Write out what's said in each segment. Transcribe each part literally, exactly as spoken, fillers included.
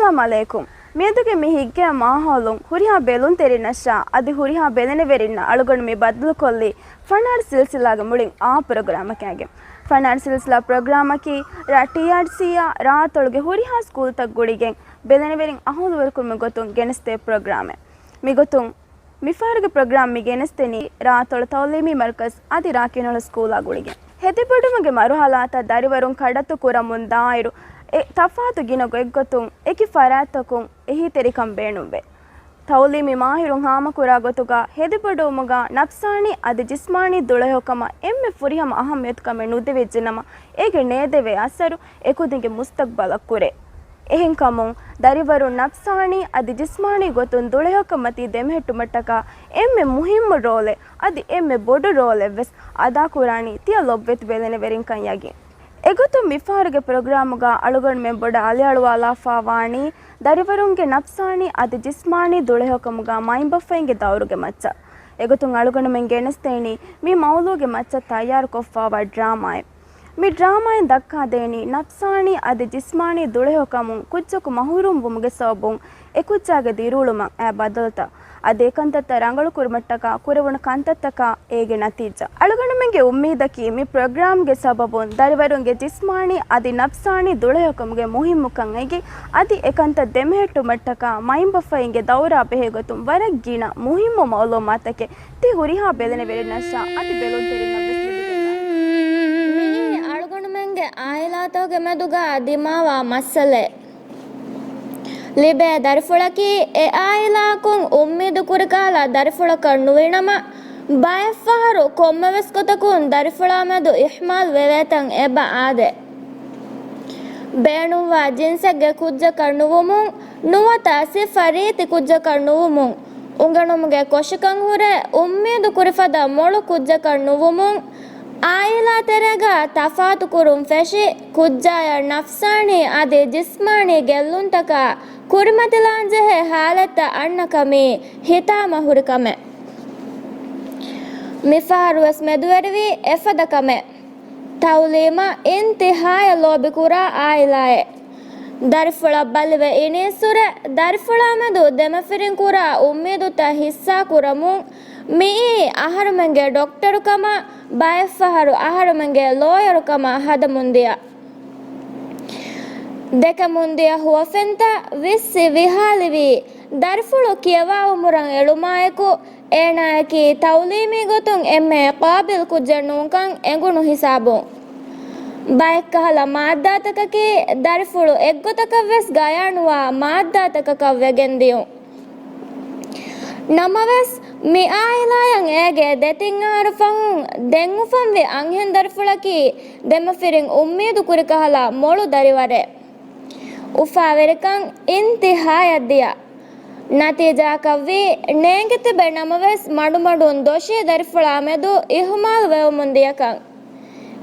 އައްސަލާމު ޢަލައިކުމް. މިއަދުގެ މި ހިތްގައި މާހައުލުން ހުރިހާ ބެލުންތެރިންނަށާ އަދި ހުރިހާ ބެލެނިވެރިންނަށް އަޅުގަނޑު މި ބައްދަލުކޮށްލީ ފަނާރި ސިލްސިލާގެ މުޅިން އާ ޕްރޮގްރާމަކާގެން. ފަނާރި ސިލްސިލާ ޕްރޮގްރާމަކީ ރ-، ޓީއާރްސީއާ ރާއަތޮޅުގެ ހުރިހާ ސްކޫލްތައް ގުޅިގެން ބެލެނިވެރިން އަހުލުވެރިކުރުމުގެ ގޮތުން ގެނެސްދޭ ޕްރޮގްރާމެއް. މިގޮތުން މިފަހަރުގެ ޕްރޮގްރާމް މި ގެނެސްދެނީ ރާއަތޮޅު ތައުލީމީ މަރުކަޒް އަދި ރ-، ކިނުޅު ސްކޫލާ ގުޅިގެން. ހެދިބޮޑުވުމުގެ މަރުހަލާތައް ދަރިވަރުން ކަޑައްތު ކުރަމުން ދާއިރު، އެ ތަފާތު ގިނަ ގޮތްގޮތުން އެކި ފަރާތްތަކުން އެހީތެރިކަން ބޭނުންވޭ. ތައުލީމީ މާހިރުން ހާމަކުރާ ގޮތުގަ ހެދިބޮޑުވުމުގަ ނަފްސާނީ އަދި ޖިސްމާނީ ދުޅަހެޔޮކަމަށް އެންމެ ފުރިހަމަ އަހައްމިޔަތުކަމެއް ނުދެވިއްޖެނަމަ، އޭގެ ނޭދެވޭ އަސަރު އެކުދިންގެ މުސްތަގްބަލަށް ކުރޭ. އެހެންކަމުން، ދަރިވަރުން ނަފްސާނީ އަދި ޖިސްމާނީ ގޮތުން ދުޅަހެޔޮކަމަތީ ދެމެހެއްޓުމަށްޓަކާ އެންމެ މުހިއްމު ރޯލެއް އަދި އެންމެ ބޮޑު ރޯލެއްވެސް އަދާކުރާނީ ތިޔަ ލޮބުވެތި ބެލެނިވެރިންކަން ޔަގީން. އެގޮތުން މިފަހަރުގެ ޕްރޮގްރާމުގަ އަޅުގަނޑުމެން ބޮޑަށް އަލިއަޅުވާލާފަ ވާނީ ދަރިވަރުންގެ ނަފްސާނީ އަދި ޖިސްމާނީ ދުޅަހެޔޮކަމުގަ މައިންބަފައިންގެ ދައުރުގެ މައްޗަށް. އެގޮތުން އަޅުގަނޑުމެން ގެނެސްދޭނީ މި މައުޟޫގެ މައްޗަށް ތައްޔާރުކޮށްފަވާ ޑްރާމާއެއް. މި ޑްރާމާއިން ދައްކާދޭނީ ނަފްސާނީ އަދި ޖިސްމާނީ ދުޅަހެޔޮކަމުން ކުއްޖަކު މަހުރޫމްވުމުގެ ސަބަބުން އެ ކުއްޖާގެ ދިރިއުޅުމަށް އައި ބަދަލުތައް އަދި އެކަންތައްތައް ރަނގަޅުކުރުމަށްޓަކާ ކުރެވުނު ކަންތައްތަކާ އޭގެ ނަތީޖާ. އަޅުގަނޑުމެންގެ އުއްމީދަކީ މި ޕްރޮގްރާމްގެ ސަބަބުން ދަރިވަރުންގެ ޖިސްމާނީ އަދި ނަފްސާނީ ދުޅަހެޔޮކަމުގެ މުހިއްމުކަން އެނގި، އަދި އެކަންތައް ދެމެހެއްޓުމަށްޓަކާ މައިންބަފައިންގެ ދައުރާ ބެހޭގޮތުން ވަރަށް ގިނަ މުހިއްމު މައުލޫމާތަކެއް ތި ހުރިހާ ބެލެނިވެރިންނަށާ އަދި ބެލުންތެރިންނަށް ވެސް ލިބިގެންދާނެ. މިއީ އަޅުގަނޑުމެންގެ އާއިލާތަކުގެ މެދުގަ ދިމާވާ މައްސަލައެއް. ލިބޭ ދަރިފުޅަކީ އެ އާއިލާއަކުން އުއްމީދު ކުރިކަހަލަ ދަރިފުޅަކަށް ނުވިނަމަ، ބައެއްފަހަރު ކޮންމެވެސް ގޮތަކުން ދަރިފުޅާމެދު އިހްމާލް ވެވޭތަން އެބަ އާދޭ. ބޭނުންވާ ޖިންސެއްގެ ކުއްޖަކަށް ނުވުމުން، ނުވަތަ ސިފަ ރީތި ކުއްޖަކަށް ނުވުމުން، އުނގެނުމުގެ ކޮށިކަން ހުރެ އުއްމީދު ކުރިފަދަ މޮޅު ކުއްޖަކަށް ނުވުމުން، އާއިލާ ތެރޭގަ ތަފާތުކުރުން ފެށި، ކުއްޖާޔަށް ނަފްސާނީ އަދި ޖިސްމާނީ ގެއްލުންތަކާ ކުރިމަތިލާންޖެހޭ ހާލަތްތައް އަންނަ ކަމީ ހިތާމަ ހުރި ކަމެއް. މިފަހަރުވެސް މެދުވެރިވީ އެފަދަ ކަމެއް. ތައުލީމަށް އިންތިހާޔަށް ލޯބިކުރާ އާއިލާއެއް. ދަރިފުޅަށް ބަލިވެ އިނީއްސުރެ، ދަރިފުޅާމެދު ދެމަފިރިން ކުރާ އުއްމީދުތައް ހިއްސާ ކުރަމުން، މިއީ އަހަރުމެންގެ ޑޮކްޓަރުކަމާ، ބައެއްފަހަރު އަހަރުމެންގެ ލޯޔަރުކަމާ ހަދަމުންދިޔަ. ދެކެމުންދިޔަ ހުވަފެންތައް ވިއްސި ވިހާލިވީ، ދަރިފުޅު ކިޔަވާ އުމުރަށް އެޅުމާއެކު، އޭނާއަކީ ތައުލީމީ ގޮތުން އެންމެ ޤާބިލް ކުއްޖެއް ނޫންކަން އެނގުނު ހިސާބުން. ބައެއްކަހަލަ މާއްދާތަކަކީ ދަރިފުޅު އެއްގޮތަކަށްވެސް ގަޔާނުވާ މާއްދާތަކަކަށް ވެގެންދިޔުން. ނަމަވެސް، މި އާއިލާއަށް އޭގެ ދެތިން އަހަރު ފަހުން ދެން އުފަންވި އަންހެން ދަރިފުޅަކީ ދެމަފިރިން އުއްމީދު ކުރިކަހަލަ މޮޅު ދަރިވަރެއް. އުފާވެރިކަން އިންތިހާޔަށް ދިޔަ. ނަތީޖާއަކަށްވީ، ނޭނގި ތިބެ ނަމަވެސް، މަޑުމަޑުން ދޮށީ ދަރިފުޅާ މެދު އިހުމާލު ވެވަމުން ދިޔަކަން.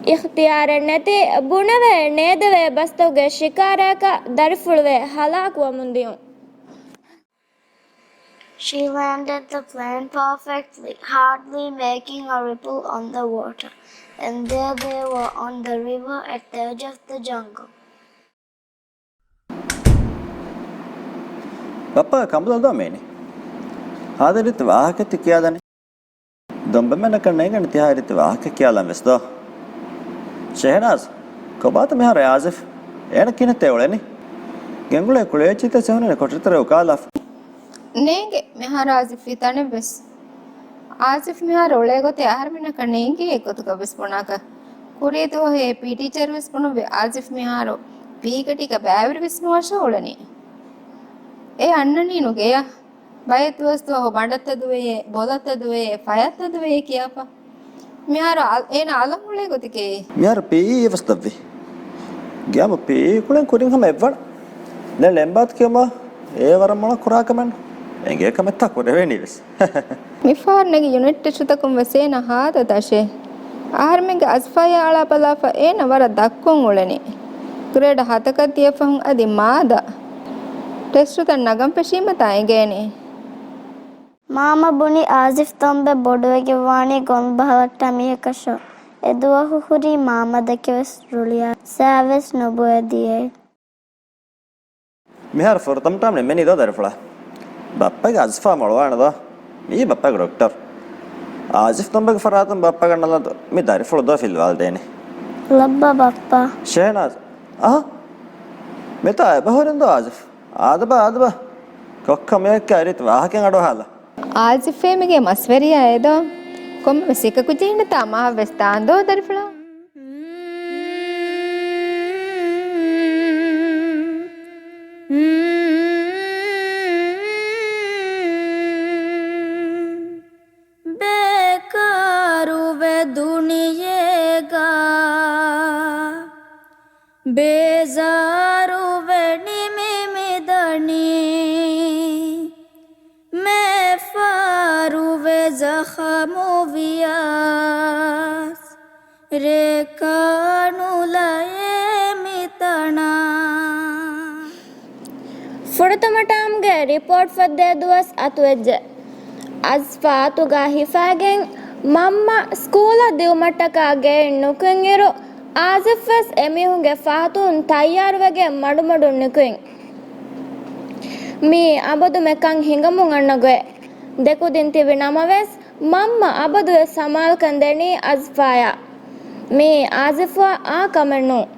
އިޚްތިޔާރެއް ނެތި، ބުނެވޭ ނޭދެވޭ ބަސްތަކުގެ ޝިކާރައަކަށް ދަރިފުޅުވެ ހަލާކުވަމުން ދިޔުން. She landed the plane perfectly, hardly making a ripple on the water, and there they were on the river at the edge of the jungle. ބައްޕަގެ ކަނބުލަށް ދޯ މީނި؟ ހާދަ ރީތި ވާހަކަ ތި ކިޔާދަނީ. ދޮންބެމެނަކަށް ނޭނގެން ތިހާ ރީތި ވާހަކަ ކިޔާލަން ވެސް ދޯ. ޝެހެނާޒް، ކޮބާތަ މިހާރު އާޒިފް؟ އޭނަ ކިހިނެއްތަ އުޅެނީ؟ ގެންގުޅޭ ކުޅޭ އެއްޗިތައް ސެހުނެނެ ކޮޓަރިތެރެ އުކާލާފަ. ނޭނގެ މިހާރު އާޒިފް ވި ތަނެއްވެސް. އާޒިފް މިހާރު އުޅޭ ގޮތެއް އަހަރުމެންނަކަށް ނޭނގޭ އެއްގޮތުގަ ވެސް ބުނާކަށް. ކުރީ ދުވަހު އޭ ޕީ ޓީޗަރު ވެސް ބުނުއްވި އާޒިފް މިހާރު ޕީގަ ޓީގަ ބައިވެރިވެސް ނުވާށޭ އުޅެނީ. އޭ އަންނަނީ ނުގެޔަށް. ބައެއް ދުވަސް ދުވަހު ބަނޑަށްތަ ދުވެޔޭ، ބޮލަށްތަ ދުވެޔޭ، ފަޔަށްތަ ދުވެޔޭ ކިޔާފަ. މިހާރު އަލް-، އޭނަ އަލަށް އުޅޭ ގޮތެކޭ. މިހާރު ޕީއީ އެއްވެސް ދަށްވީ. ގިޔަމަ ޕީއީ ކުޅެން ކުރިން ހަމަ އެއްވަނަ. ދެން ޅެންބާތު ކިޔުމަށް އޭ ވަރަށް މޮޅަށް ކުރާ ކަމެއް ނޫން. އެނގޭ ކަމެއްތާ ކުރެވޭނީ ވެސް. މިފަހަރު ނެގި ޔުނިޓް ޓެސްޓުތަކުން ވެސް އޭނަ ހާދަ ދަށޭ. އަހަރުމެންގެ އަޒްފާޔާ އަޅާ ބަލާފަ އޭނަ ވަރަށް ދަށްކޮށް އުޅެނީ. ގްރޭޑް ހަތަކަށް ދިޔަ ފަހުން އަދި މާ ދަށް. ޓެސްޓުތައް ނަގަން ފެށީމަތާ އެނގޭނީ. މާމަ ބުނި އާޒިފް ދޮންބެ ބޮޑުވެގެން ވާނީ ގޮންބަހަލަށްޓާ މީހަކަށޯ. އެ ދުވަހު ހުރީ މާމަދެކެ ވެސް ރުޅިއާ ސައިވެސް ނުބޮއެ ދިޔައެއް. މިހާރު ފުރަތަމަ ޓާމް ނިމެނީ ދޯ ދަރިފުޅާ؟ ބައްޕަގެ އަޒްފާ މޮޅުވާނެ ދޯ. މީ ބައްޕަގެ ޑޮކްޓަރ. އާޒިފް ތަނބަގެ ފަރާތުން ބައްޕަ ގަންނަލަން ދޯ. މި ދަރިފުޅު ދޯ ފިލްވާލަދޭނެ. ލައްބަ ބައްޕަ. ޝެހެނާޒް. އަހަ. މިތާ އެބަހުރިން ދޯ އާޒިފް. އާދަބާ، އާދަބާ. ކޮއްކަ މިއެއްކާ ރީތި ވާހަކައެއް އަޑުއަހާލަ. އާޒިފޭ މީގެ މަސްވެރިޔާ އެދޯ. ކޮންމެ ސިކަކު ޖެހިނެތާ މާ ވެސް ދާން ދޯ ދަރިފުޅާ. ބޭކާރުވެ ދުނިޔޭގަ ބޭޒާރުވެ ނިމި މިދަނީ. މޭފާރުވެ ޒަޚަމުވިޔަސް ރޭކާ ނުލައޭ މިތަނާ. ފުރަތަމަ ޓާމްގެ ރިޕޯޓް ފޮތް ދޭ ދުވަސް އަތުވެއްޖެ. އަޒްފާ އަތުގަ ހިފައިގެން މަންމަ ސްކޫލަށް ދިއުމަށްޓަކާ ގެއިން ނުކުތްއިރު، އާޒިފްވެސް އެމީހުންގެ ފަހަތުން ތައްޔާރުވެގެން މަޑުމަޑުން ނިކުތް. މީ އަބަދުމެ ކަން ހިނގަމުން އަންނަ ގޮތް. ދެކުދިން ތިބި ނަމަވެސް، މަންމަ އަބަދުވެސް ސަމާލުކަން ދެނީ އަޒްފާޔަށް. މީ އާޒިފްއަށް އާ ކަމެއް ނޫން.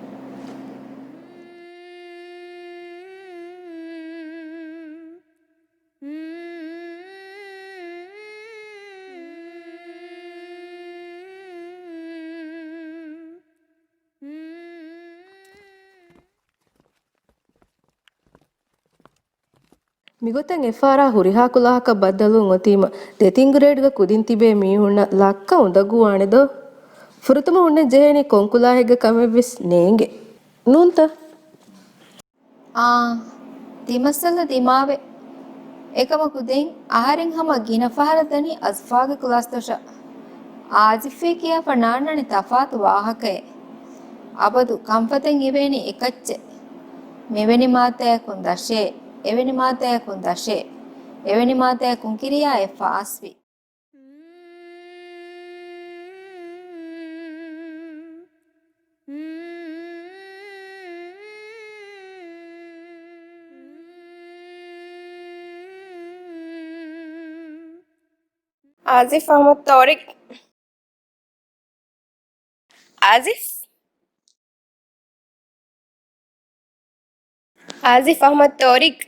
މިގޮތަށް އެފާރާ ހުރިހާ ކުލާހަކަށް ބައްދަލުވުން އޮތީމަ، ދެތިން ގްރޭޑްގަ ކުދިން ތިބޭ މީހުންނަށް ލައްކަ އުނދަގޫވާނެ ދޯ؟ ފުރަތަމަ ހުންނަން ޖެހޭނީ ކޮން ކުލާހެއްގެ ކަމެއްވެސް ނޭނގެ. ނޫންތަ؟ އާ، ތިމައްސަލަ ދިމާވޭ. އެކަމަކު ދެން އަހަރެން ހަމަ ގިނަ ފަހަރަށް ދަނީ އަޒްފާގެ ކުލާސް ދޮށަށް. އާޒިފޭ ކިޔާފަ ނާންނަނީ ތަފާތު ވާހަކައެއް. އަބަދު ކަންފަތެއް އިވޭނީ އެކައްޗެއް. މެވެނި މާތަޔަކުން ދަށޭ، އެވެނި މާތަޔަކުން ދަށޭ، އެވެނި މާތަޔަކުން ކިރިޔާ އެއް ފާސްވި. އާޒިފް އަޙްމަދު ތޯރިގް. އާޒިފް. އާޒިފް އަޙްމަދު ތޯރިގް.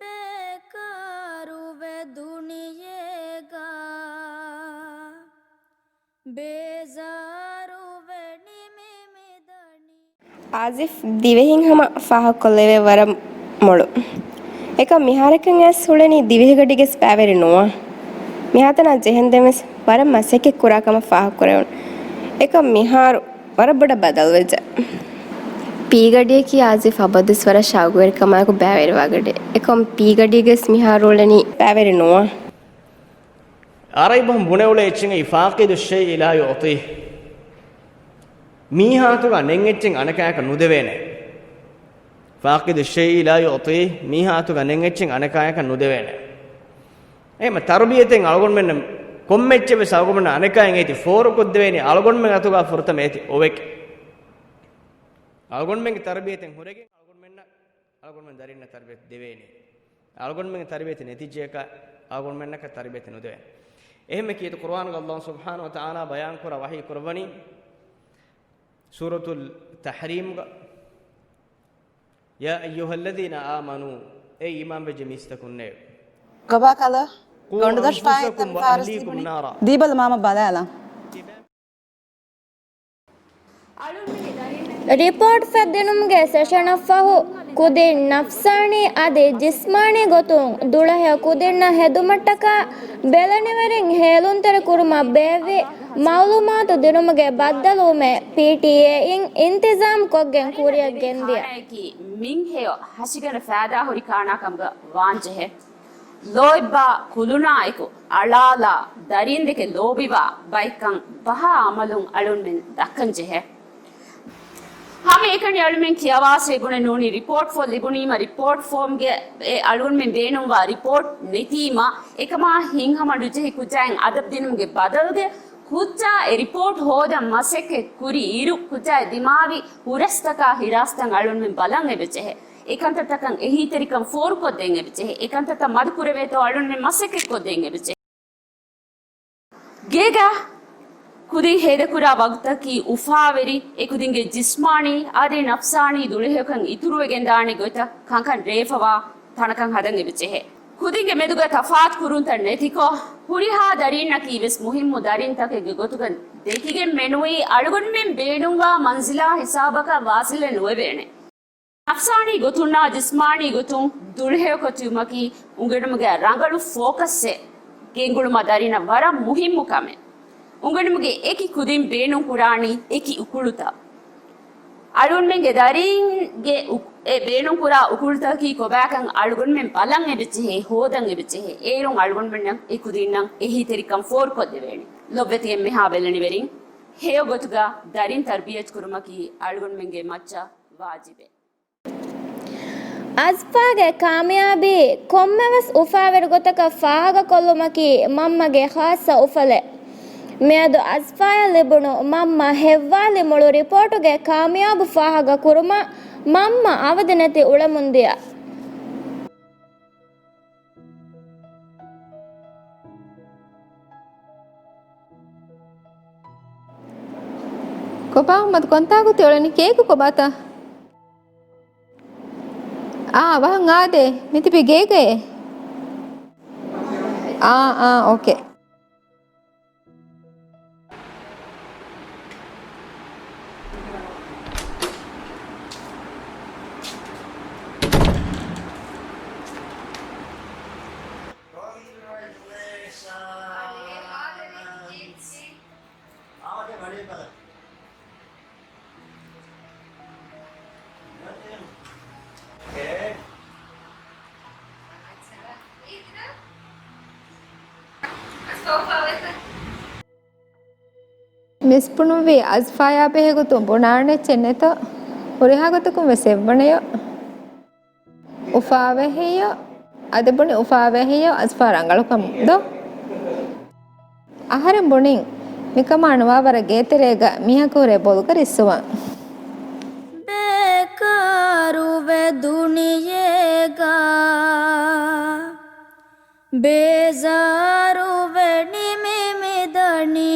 ބޭކާރުވެ ދުނިޔޭގަ ބޭޒާރުވެ ނިމި މިދަނީ. އާޒިފް ދިވެހިން ހަމަ ފާހަގަކޮށްލެވޭ ވަރަށް މޮޅު. އެކަމް މިހާރަކަށް އައިސް އުޅެނީ ދިވެހިގަޑީގެސް ބައިވެރި ނުވާ. މިހާތަނާ ޖެހެންދެންވެސް ވަރަށް މަސައްކަތް ކުރާ ކަމަށް ފާހަގަކުރެވުނު. އެކަމް މިހާރު ވަރަށް ބޮޑަށް ބަދަލުވެއްޖެ. ޕީގަޑިއަކީ އާޒިފް އަބަދުވެސް ވަރަށް ޝައުގުވެރިކަމާއެކު ބައިވެރިވާ ގަޑިއެއް. އެކަމް ޕީގަޑީގަސް މިހާރު އުޅެނީ ބައިވެރި ނުވާ. އަރަބި ބަހުން ބުނެ އުޅޭ އެއްޗެއް، ފާޤިދު ޝައިއި ލާ ޔުޢްޠީ. މީހާ އަތުގަ ނެތް އެއްޗެއް އަނެކާޔަކަށް ނުދެވޭނެ. ފާޤިދު ޝައިއި ލާ ޔުޢްޠީ، މީހާ އަތުގަ ނެތް އެއްޗެއް އަނެކާޔަކަށް ނުދެވޭނެ. އެހެންމަ ތަރުބިޔަތެއް އަޅުގަނޑުމެންނަށް ކޮންމެ އެއްޗެއް ވެސް އަޅުގަނޑުމެން އަނެކާޔަށް އޭތި ފޯރުކޮށްދެވޭނީ އަޅުގަނޑުމެން އަތުގަ ފުރަތަމަ އޭތި އޮވެކެ. އަޅުގަނޑުމެންގެ ތަރުބިޔަތެއް ހުރެގެން އަޅުގަނޑުމެންނަށް، އަޅުގަނޑުމެން ދަރިންނަށް ތަރުބިޔަތު ދެވޭނީ. އަޅުގަނޑުމެންގެ ތަރުބިޔަތެއް ނެތިއްޖެއަކަށް އަޅުގަނޑުމެންނަކަށް ތަރުބިޔަތެއް ނުދެވޭނެ. އެހެންމެ ކީރިތި ޤުރުއާނުގަ ﷲ ސުބްޙާނަހޫ ވަތަޢާލާ ބަޔާންކުރާ ވަޙީ ކުރައްވަނީ ސޫރަތުލް ތަޙްރީމްގަ، يا أيها الذين آمنوا، އޭ އީމާންވެއްޖެ މީސްތަކުންނޭ. ގޮބާކަލަ، ގޮނޑުދޮށް ފާއިތަން ފާރުސް ތިބުނީ. ދީބަލަ މާމަ ބަލާލަން. ރިޕޯޓް ފެއްދިނުމުގެ ސެޝަނަށްފަހު، ކުދިން ނަފްސާނީ އަދި ޖިސްމާނީ ގޮތުން ދުޅަހެޔޮ ކުދިންނަށް ހެދުމަށްޓަކާ ބެލެނިވެރިން ހޭލުންތެރި ކުރުމަށް ބޭއްވި މައުލޫމާތު ދިނުމުގެ ބައްދަލުވުމެއް ޕީޓީއޭއިން އިންތިޒާމް ކޮށްގެން ކުރިއަށް ގެންދިޔަ. މިންހެޔޮ ހަށިގަނޑަށް ފައިދާހުރި ކާނާކަމުގަ ވާންޖެހޭ. ލޯތްބާ ކުލުނާއެކު އަޅާލާ ދަރީންދެކެ ލޯބިވާ ބައެއްކަން ބަހާ އަމަލުން އަޅުންމެން ދައްކަންޖެހޭ. ހަމައެކަނި އަޅުމެން ކިޔަވާސޭ ބުނެ ނޫނީ ރިޕޯޓް ފޯމް ލިބުނީމަ ރިޕޯޓް ފޯމްގެ އެ އަޅުގަނޑުމެން ބޭނުންވާ ރިޕޯޓް ނެތީމަ އެކަމާ ހިތްހަމަ ނުޖެހި ކުއްޖާއިން އަދަބު ދިނުމުގެ ބަދަލުގެ ކުއްޖާ އެ ރިޕޯޓް ހޯދަން މަސައްކަތް ކުރި އިރު ކުއްޖާއަށް ދިމާވި ހުރަސްތަކާ ހިރާސްތައް އަޅުގަނޑުމެން ބަލަން އެބަޖެހޭ. އެކަންތައްތަކަށް އެހީތެރިކަން ފޯރުކޮށްދޭން އެބަޖެހޭ. އެކަންތައްތައް މަދުކުރެވޭތޯ އަޅުގަނޑުމެން މަސައްކަތްކޮށްދޭން އެބަޖެހޭ. ގޭގަ ކުދިން ހޭދަކުރާ ވަގުތަކީ އުފާވެރި އެކުދިންގެ ޖިސްމާނީ އަދި ނަފްސާނީ ދުޅިހެޔޮކަން އިތުރުވެގެންދާނެ ގޮތަށް ކަންކަން ރޭފަވާ ތަނަކަން ހަދަން އެބަޖެހޭ. ކުދިންގެ މެދުގަ ތަފާތު ކުރުންތައް ނެތިކޮށް، ހުރިހާ ދަރީންނަކީ ވެސް މުހިއްމު ދަރިންތަކެއްގެ ގޮތުގަ ދެކިގެން މެނުވީ އަޅުގަނޑުމެން ބޭނުންވާ މަންޒިލާ ހިސާބަކަށް ވާސިލެއް ނުވެވޭނެ. ނަފްސާނީ ގޮތުންނާ ޖިސްމާނީ ގޮތުން ދުޅިހެޔޮކޮށް ތިބުމަކީ އުނގެނުމުގެ ރަނގަޅު ފޯކަސްއެއް ގެންގުޅުމަށް ދަރިންނަށް ވަރަށް މުހިއްމު ކަމެއް. އުނގެނުމުގެ އެކި ކުދިން ބޭނުންކުރާނީ އެކި އުކުޅުތައް. އަޅުގަނޑުމެންގެ ދަރީންގެ އު-، އެ ބޭނުންކުރާ އުކުޅުތަކަކީ ކޮބާކަން އަޅުގަނޑުމެން ބަލަން އެބަޖެހޭ، ހޯދަން އެބަޖެހޭ. އޭރުން އަޅުގަނޑުމެންނަށް އެ ކުދިންނަށް އެހީތެރިކަން ފޯރުކޮށްދެވޭނެ. ލޮބުވެތި އެންމެހާ ބެލެނިވެރިން، ހެޔޮ ގޮތުގަ ދަރިން ތަރުބިޔަތުކުރުމަކީ އަޅުގަނޑުމެންގެ މައްޗަށް ވާޖިބެއް. އަޒްފާގެ ކާމިޔާބީ ކޮންމެވެސް އުފާވެރި ގޮތަކަށް ފާހަގަކޮށްލުމަކީ މަންމަގެ ޚާއްޞަ އުފަލެއް. މިއަދު އަޒްފާޔަށް ލިބުނު މަންމަ ހެއްވާލި މޮޅު ރިޕޯޓުގެ ކާމިޔާބު ފާހަގަ ކުރުމަށް މަންމަ އަވަދިނެތި އުޅެމުންދިޔަ. ކޮބާ އަޙްމަދު ކޮންތާކު ތި އުޅެނީ؟ ކޭކު ކޮބާތަ؟ އާ، ވަހަށް އާދޭ. މި ތިބީ ގޭގައޭ. އާ، އާ، އޯކޭ. މިސް ބުނުއްވީ އަޒްފާޔާ ބެހޭ ގޮތުން ބުނާނެ އެއްޗެއް ނެތޯ. ހުރިހާ ގޮތަކުން ވެސް އެއްވަނެޔޯ. އުފާވެހެޔޯ. އަދި ބުނި އުފާވެހެޔޯ އަޒްފާ ރަނގަޅުކަމުން ދޯ؟ އަހަރެން ބުނިން، މިކަމާ ނުވާ ވަރަށް ގޭތެރޭގަ މީހަކު ހުރޭ ބޮލުގަ ރިއްސުވާން. ބޭކާރުވެ ދުނިޔޭގަ ބޭޒާރުވެ ނިމި މިދަނީ.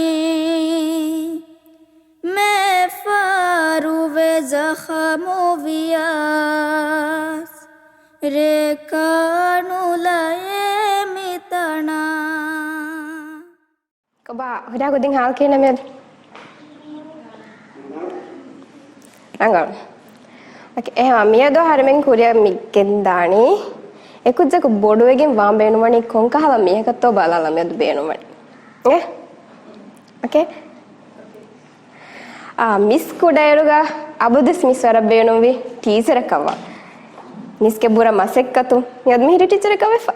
މޭފާރުވެ ޒަޚަމުވިޔަސް ރޭކާ ނުލައޭ މިތަނަށް. ކޮބާ ހުރިހާ ކުދިން ހާލް ކިހިނެއް މިއަދު؟ ރަނގަޅު. އޯކޭ، އެހާ، މިއަދު އަހަރެމެން ކުރިއަށް މި ގެންދާނީ އެކުއްޖަކު ބޮޑުވެގެން ވާން ބޭނުންވަނީ ކޮންކަހަލަ މީހަކަށްތޯ ބަލާލަން މިއަދު ބޭނުންވަނީ. އޭ؟ އޯކޭ. އާ، މިސް ކުޑައިރުގަ އަބަދުވެސް މިސް ވަރަށް ބޭނުންވީ ޓީޗަރަކަށްވާން. މިސްގެ ބުރަ މަސައްކަތު މިއަދު މިހިރި ޓީޗަރަކަށް ވެފަ.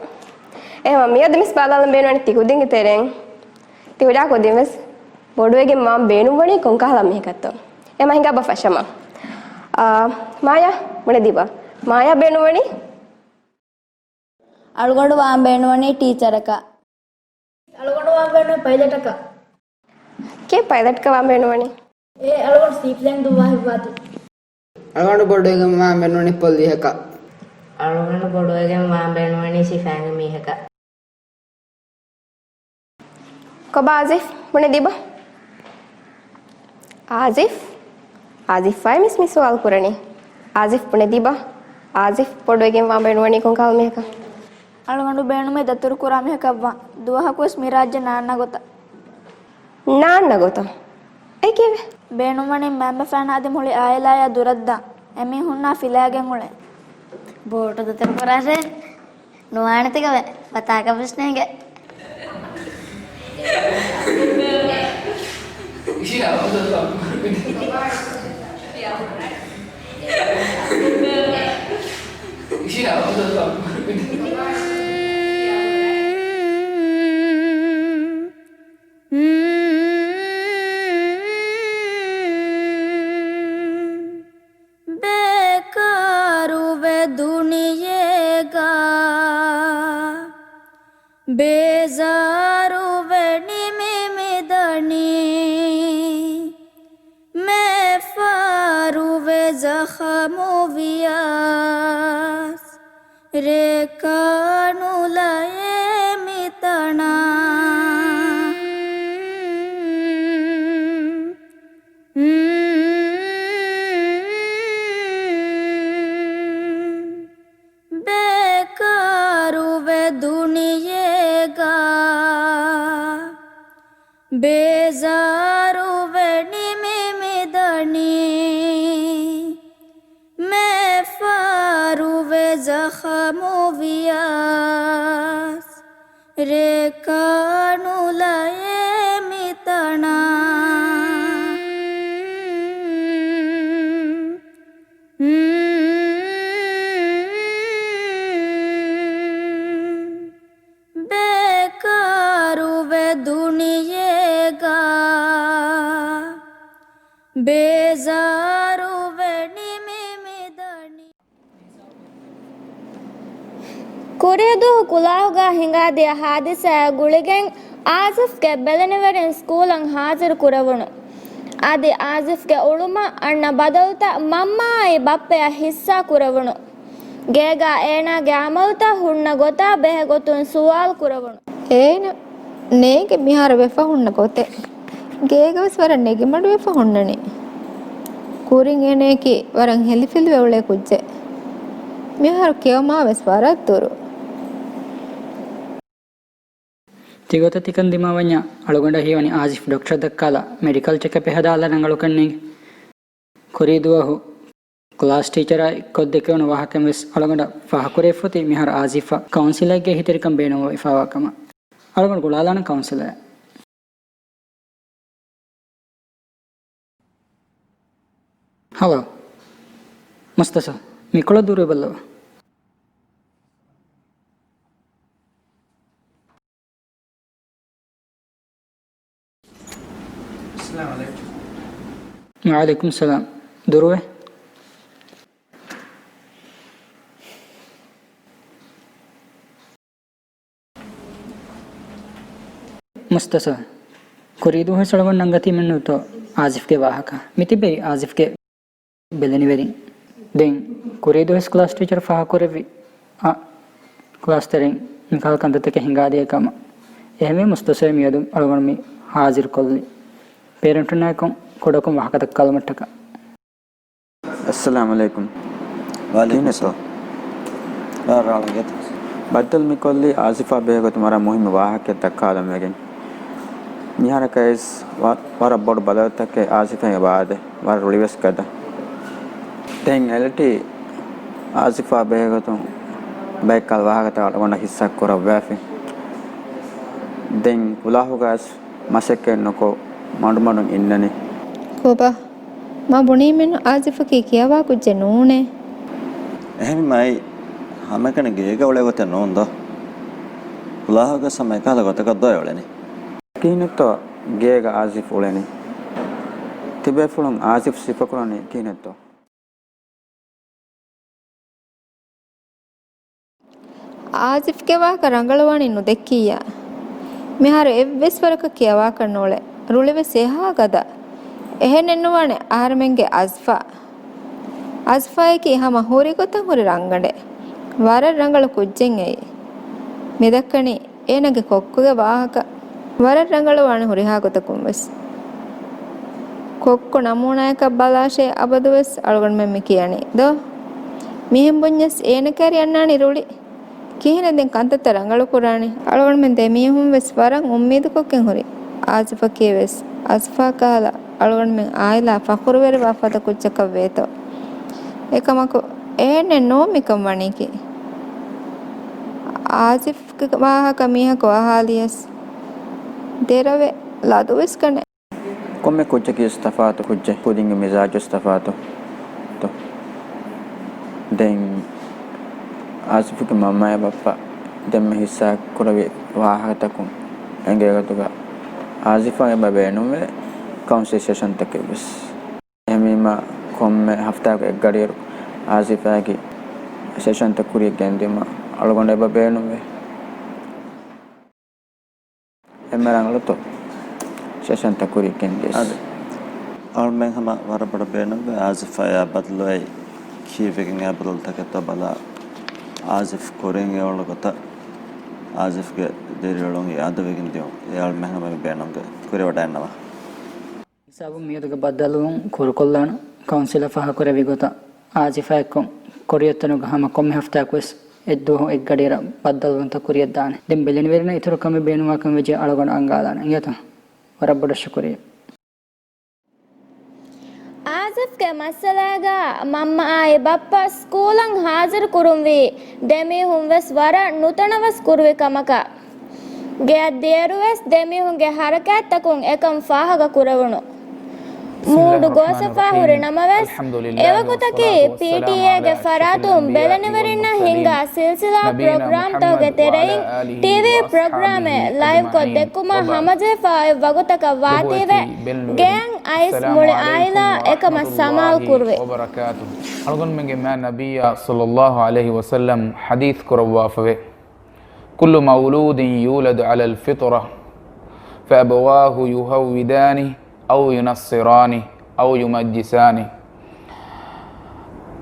އެހެންވީމަ މިއަދު މިސް ބަލާލަން ބޭނުންވަނީ ތި ކުދިންގެ ތެރެއިން ތި ހުރިހާ ކުދިން ވެސް ބޮޑުވެގެން ވާން ބޭނުންވަނީ ކޮންކަހަލަ މީހަކަށްތޯ؟ އެމަ ހިނގާބަ ފަށަމާ. އާ، މާޔާ، ބުނެދީބަ. މާޔާ ބޭނުންވަނީ؟ އަޅުގަނޑު ވާން ބޭނުންވަނީ ޓީޗަރަކަށް. އަޅުގަނޑު ވާން ބޭނުންވަނީ ޕައިލަޓަކަށް. ކޭ ޕައިލަޓްކަ ވާން ބޭނުންވަނީ؟ އޭ އަޅުގަނޑު ސީޕްލޭން ދުއްވާ ހިތްވާތީ. އަޅުގަނޑު ބޮޑުވެގެން ވާން ބޭނުންވަނީ ޕޮލިސްއަކަށް. އަޅުގަނޑު ބޮޑުވެގެން ވާން ބޭނުންވަނީ ސިފައިގެ މީހަކަށް. ކޮބާ އާޒިފް ބުނެދީބަ؟ އާޒިފް؟ އާޒިފްއާއި މިސް މި ސުވާލު ކުރަނީ. އާޒިފް ބުނެދީބަ؟ އާޒިފް ބޮޑުވެގެން ވާން ބޭނުންވަނީ ކޮންކަހަލަ މީހަކަށް؟ އަޅުގަނޑު ބޭނުމީ ދަތުރުކުރާ މީހަކަށްވާން. ދުވަހަކުވެސް މިރާއްޖެ ނާންނަ ގޮތަށް. ނާންނަ ގޮތަށް؟ އެކެވެ. ބޭނުންވަނީ މައިންބަފައިން އަދި މުޅި އާއިލާޔާ ދުރަށްދާން. އެމީހުންނާ ފިލާގެން އުޅެން. ބޯޓު ދަތުރުކުރާށޭ. ނުވާނެތިކަމެއް. ވަތާކަށްވެސް ނޭނގެ. ބޭޒާރުވެ ނިމި މިދަނީ، މޭފާރުވެ ޒަޚަމުވިޔަސް، ރެކާނުލައޭ މިތަނާ. ބޭކާރުވެ ދުނިޔޭގަ، ބޭޒާރުވެ ނިމި މިދަނީ، މޭފާރުވެ ޒަޚަމުވިޔަސް، ރެކާނުލައޭ މިތަނާ. ބޭކާރުވެ ދުނިޔޭގަ، ބޭޒާރުވެ ނިމި މިދަނީ. ކުރީ ދުވަހު ކުލާހުގަ ހިނގާދިޔަ ހާދިސާއާ ގުޅިގެން އާޒިފްގެ ބެލެނިވެރިން ސްކޫލަށް ހާޒިރު ކުރެވުނު. އަދި އާޒިފްގެ އުޅުމަށް އަންނަ ބަދަލުތައް މަންމައާއި ބައްޕަޔަށް ހިއްސާ ކުރެވުނު. ގޭގަ އޭނާގެ އަމަލުތައް ހުންނަ ގޮތާ ބެހޭ ގޮތުން ސުވާލު ކުރެވުނު. އޭނަ ނޭނގެ މިހާރު ވެފަ ހުންނަ ގޮތެއް. ގޭގަވެސް ވަރަށް ނެގިމަޑުވެފަ ހުންނަނީ. ކުރިން އޭނަޔަކީ ވަރަށް ހެލިފިލިވެ އުޅޭ ކުއްޖެއް. މިހާރު ކެއުމާވެސް ވަރަށް ދުރު. ތިގޮތަށް ތިކަން ދިމާވަންޏާ، އަޅުގަނޑަށް ހީވަނީ އާޒިފް ޑޮކްޓަރަށް ދައްކާލާ މެޑިކަލް ޗެކަޕެއް ހަދާލާނަން އަޅުކަން ނޭނގެ. ކުރީ ދުވަހު ކްލާސް ޓީޗަރާ އެއްކޮށް ދެކެވުނު ވާހަކައިން ވެސް އަޅުގަނޑަށް ފާހަގަކުރެވިފަ އޮތީ މިހާރު އާޒިފަށް ކައުންސިލަރެއްގެ އެހީތެރިކަން ބޭނުންވެފަވާ ކަމަށް. އަޅުގަނޑު ގުޅާލާނަން ކައުންސިލަރަށް. ހަލޯ. މުސްތަފާ، މިކޮޅަށް ދުރުވެބައްލަވާ. އައްސަލާމު ޢަލައިކުމް. ވަޢަލައިކުމް ސަލާމް. ދުރުވެ. މުސްތަފާ، ކުރީ ދުވަހު ވެސް އަޅުގަނޑު ނަންގަތީމެއްނު ތޯ އާޒިފްގެ ވާހަކަ. މިތިބެވި އާޒިފްގެ ބެލެނިވެރިން. ދެން ކުރީ ދުވަހު ވެސް ކްލާސް ޓީޗަރު ފާހަގަކުރެއްވި އާ ކްލާސްތެރިން މިކަހަލަ ކަންތައްތަކެއް ހިނގާދިޔަ ކަމަށް. އެހެންވެ މުސްތަފާ މިއަދު އަޅުގަނޑު މި ހާޒިރުކޮށްލީ. ޕޭރެންޓުންނާއެކު ކުޑަކޮށް ވާހަކަ ދައްކާލުމަށްޓަކާ. އައްސަލާމު ޢަލައިކުމް. ވަޢަލައިކުމް ކިހިނެއްތޯ؟ އައްސަލާމް. ރާ، ރާޅުން ގެތަ؟ ބައްދަލު މި ކޮށްލީ އާޒިފާ ބެހޭ ގޮތުން ވަރަށް މުހިއްމު ވާހަކައެއް ދައްކާލަން ވެގެން. މިހާރަކަށް ވެސް ވަ-، ވަރަށް ބޮޑު ބަދަލުތަކެއް އާޒިފާގެ ވާދޭ. ވަރަށް ރުޅިވެސް ގަދަ. ދެން އެލްޓީ އާޒިފާ ބެހޭ ގޮތުން ބައެއްކަހަލަ ވާހަކަތައް އަޅުގަނޑަށް ހިއްސާ ކުރައްވާފި. ދެން ކުލާހުގައި ވެސް މަސައްކަތް ނުކޮށް މަޑުމަޑުން އިންނަނީ. ކޮބާ؟ މަ ބުނީމެއްނު އާޒިފަކީ ކިޔަވާ ކުއްޖެއް ނޫނޭ. އެހެންވީމާ އެއީ ހަމައެކަނި ގޭގަ އުޅޭ ގޮތެއް ނޫން ދޯ؟ ކުލާހުގަ ހަމަ އެކަހަލަ ގޮތަކަށް ދޯ އުޅެނީ. ކިހިނެއްތޯ ގޭގަ އާޒިފް އުޅެނީ؟ ތިބޭފުޅުން އާޒިފް ސިފަކުރަނީ ކިހިނެއްތޯ؟ އާޒިފްގެ ވާހަކަ ރަނގަޅުވާނީ ނުދެއްކިއްޔާ. މިހާރު އެއްވެސް ވަރަކަށް ކިޔަވާކަށް ނޫޅޭ. ރުޅިވެސް އެހާ ގަދަ. އެހެނެއްނުވާނެ އަހަރެމެންގެ އަޒްފާ. އަޒްފާއަކީ ހަމަ ހުރި ގޮތަށް ހުރި ރަނގަޅެއް. ވަރަށް ރަނގަޅު ކުއްޖެއް އެއީ. މިދައްކަނީ އޭނަގެ ކޮއްކޮގެ ވާހަކަ. ވަރަށް ރަނގަޅުވާނެ ހުރިހާ ގޮތަކުން ވެސް. ކޮއްކޮ ނަމޫނާޔަކަށް ބަލާށޭ އަބަދުވެސް އަޅުގަނޑުމެން މި ކިޔަނީ ދޯ؟ މިހެން ބުންޏަސް އޭނަ ކައިރި އަންނާނީ ރުޅި. ކިހިނެއް ދެން ކަންތައްތައް ރަނގަޅު ކުރާނީ؟ އަޅުގަނޑުމެން ދެމީހުން ވެސް ވަރަށް އުއްމީދުކޮށްގެން ހުރި. އާޒިފަކީ ވެސް އަޒްފާ ކަހަލަ އަޅުގަނޑުމެން އާއިލާ ފަޚުރުވެރިވާ ފަދަ ކުއްޖަކަށް ވޭތޯ. އެކަމަކު އެހެނެއް ނޫން މިކަން ވަނީކީ. އާޒިފްގެ ވާހަކަ މީހަކު އަހާލިޔަސް ދެރަވެ ލަދުވެސް ގަނެ. ކޮންމެ ކުއްޖަކީ ވެސް ތަފާތު ކުއްޖެއް. ކުދިންގެ މިޒާޖު ވެސް ތަފާތު. ތު. ދެން އާޒިފުގެ މަންމައާ ބައްޕަ ދެންމެ ހިއްސާ ކުރެވި ވާހަކަތަކުން އެނގޭ ގޮތުގަ އާޒިފާ އެބަ ބޭނުންވޭ ކައުންސިލް ސެޝަންތަކެއް ވެސް. އެހެންވީމަ ކޮންމެ ހަފްތާއަކު އެއްގަޑިއިރު އާޒިފާގެ ސެޝަންތައް ކުރިޔަށް ގެންދިއުމަށް އަޅުގަނޑު އެބަ ބޭނުންވޭ. އެންމެ ރަނގަޅުތޯ؟ ޝަޝަންތަ ކުރިޔަށް ގެންދިޔަސް. އާދެ. އަޅުމެން ހަމަ ވަރަށް ބޮޑަށް ބޭނުންވޭ އާޒިފާއާ ބަދަލުވެ ކީއްވެގެން އެ ބަދަލުތަކެއްތޯ ބަލާ. އާޒިފް ކުރިން އެއުޅުނު ގޮތަށް އާޒިފްގެ ދިރިއުޅުން އިއާދަވެގެން ދިޔުން އެ އަޅުމެން ހަމަ މި ބޭނުންވެ ކުރިއަށް ވަޑައިގަންނަވާ. ހިސާބުން މިއަދުގެ ބައްދަލުވުން ކުރުކޮށްލާނަން. ކައުންސިލަށް ފާހަގަކުރެއްވި ގޮތަށް އާޒިފާއެއްކޮށް ކޮރިއަށް ތަނުގަ ހަމަ ކޮންމެ ހަފްތާއަކުވެސް އެއްދުވަހު އެއްގަޑިއިރަށް ބައްދަލުވުންތައް ކުރިއަށްދާނެ. ދެން ބެލެނިވެރިންނަށް އިތުރު ކަމެއް ބޭނުންވާކަން ވެއްޖެ އަޅުގަނޑު އަންގާލާނަން. އިނގޭތަ؟ ވަރަށް ބޮޑަށް ޝުކުރިއްޔާ. އާޒިފްގެ މައްސަލާގަ މަންމައާއި ބައްޕަ ސްކޫލަށް ހާޒިރު ކުރުންވީ ދެމީހުން ވެސް ވަރަށް ނުތަނަވަސް ކުރުވި ކަމަކަށް. ގެއަށް ދިޔައިރުވެސް ދެމީހުންގެ ހަރަކާތްތަކުން އެކަން ފާހަގަ ކުރެވުނު. މޫޑު ގޯސްވެފާ ހުރި ނަމަވެސް، އެވަގުތަކީ ޕީޓީއޭގެ ފަރާތުން ބެލެނިވެރިންނަށް ހިންގާ ސިލްސިލާ ޕްރޮގްރާމްތަކުގެ ތެރެއިން ޓީވީ ޕްރޮގްރާމެއް ލައިވްކޮށް ދެއްކުމަށް ހަމަޖެހިފައި އޮތް ވަގުތަކަށް ވާތީވެ، ގެއަށް އައިސް މުޅި އާއިލާ އެކަމަށް ސަމާލު ކުރުވި. އަޅުގަނޑުމެންގެ މާތް ނަބިއްޔާ ޞައްލައްލާހު ޢަލައިހި ވަސައްލަމް ޙަދީޘް ކުރައްވާފަވޭ. كل مولود يولد على الفطرة فأبواه يهودانه أو ينصرانه أو يمجسانه.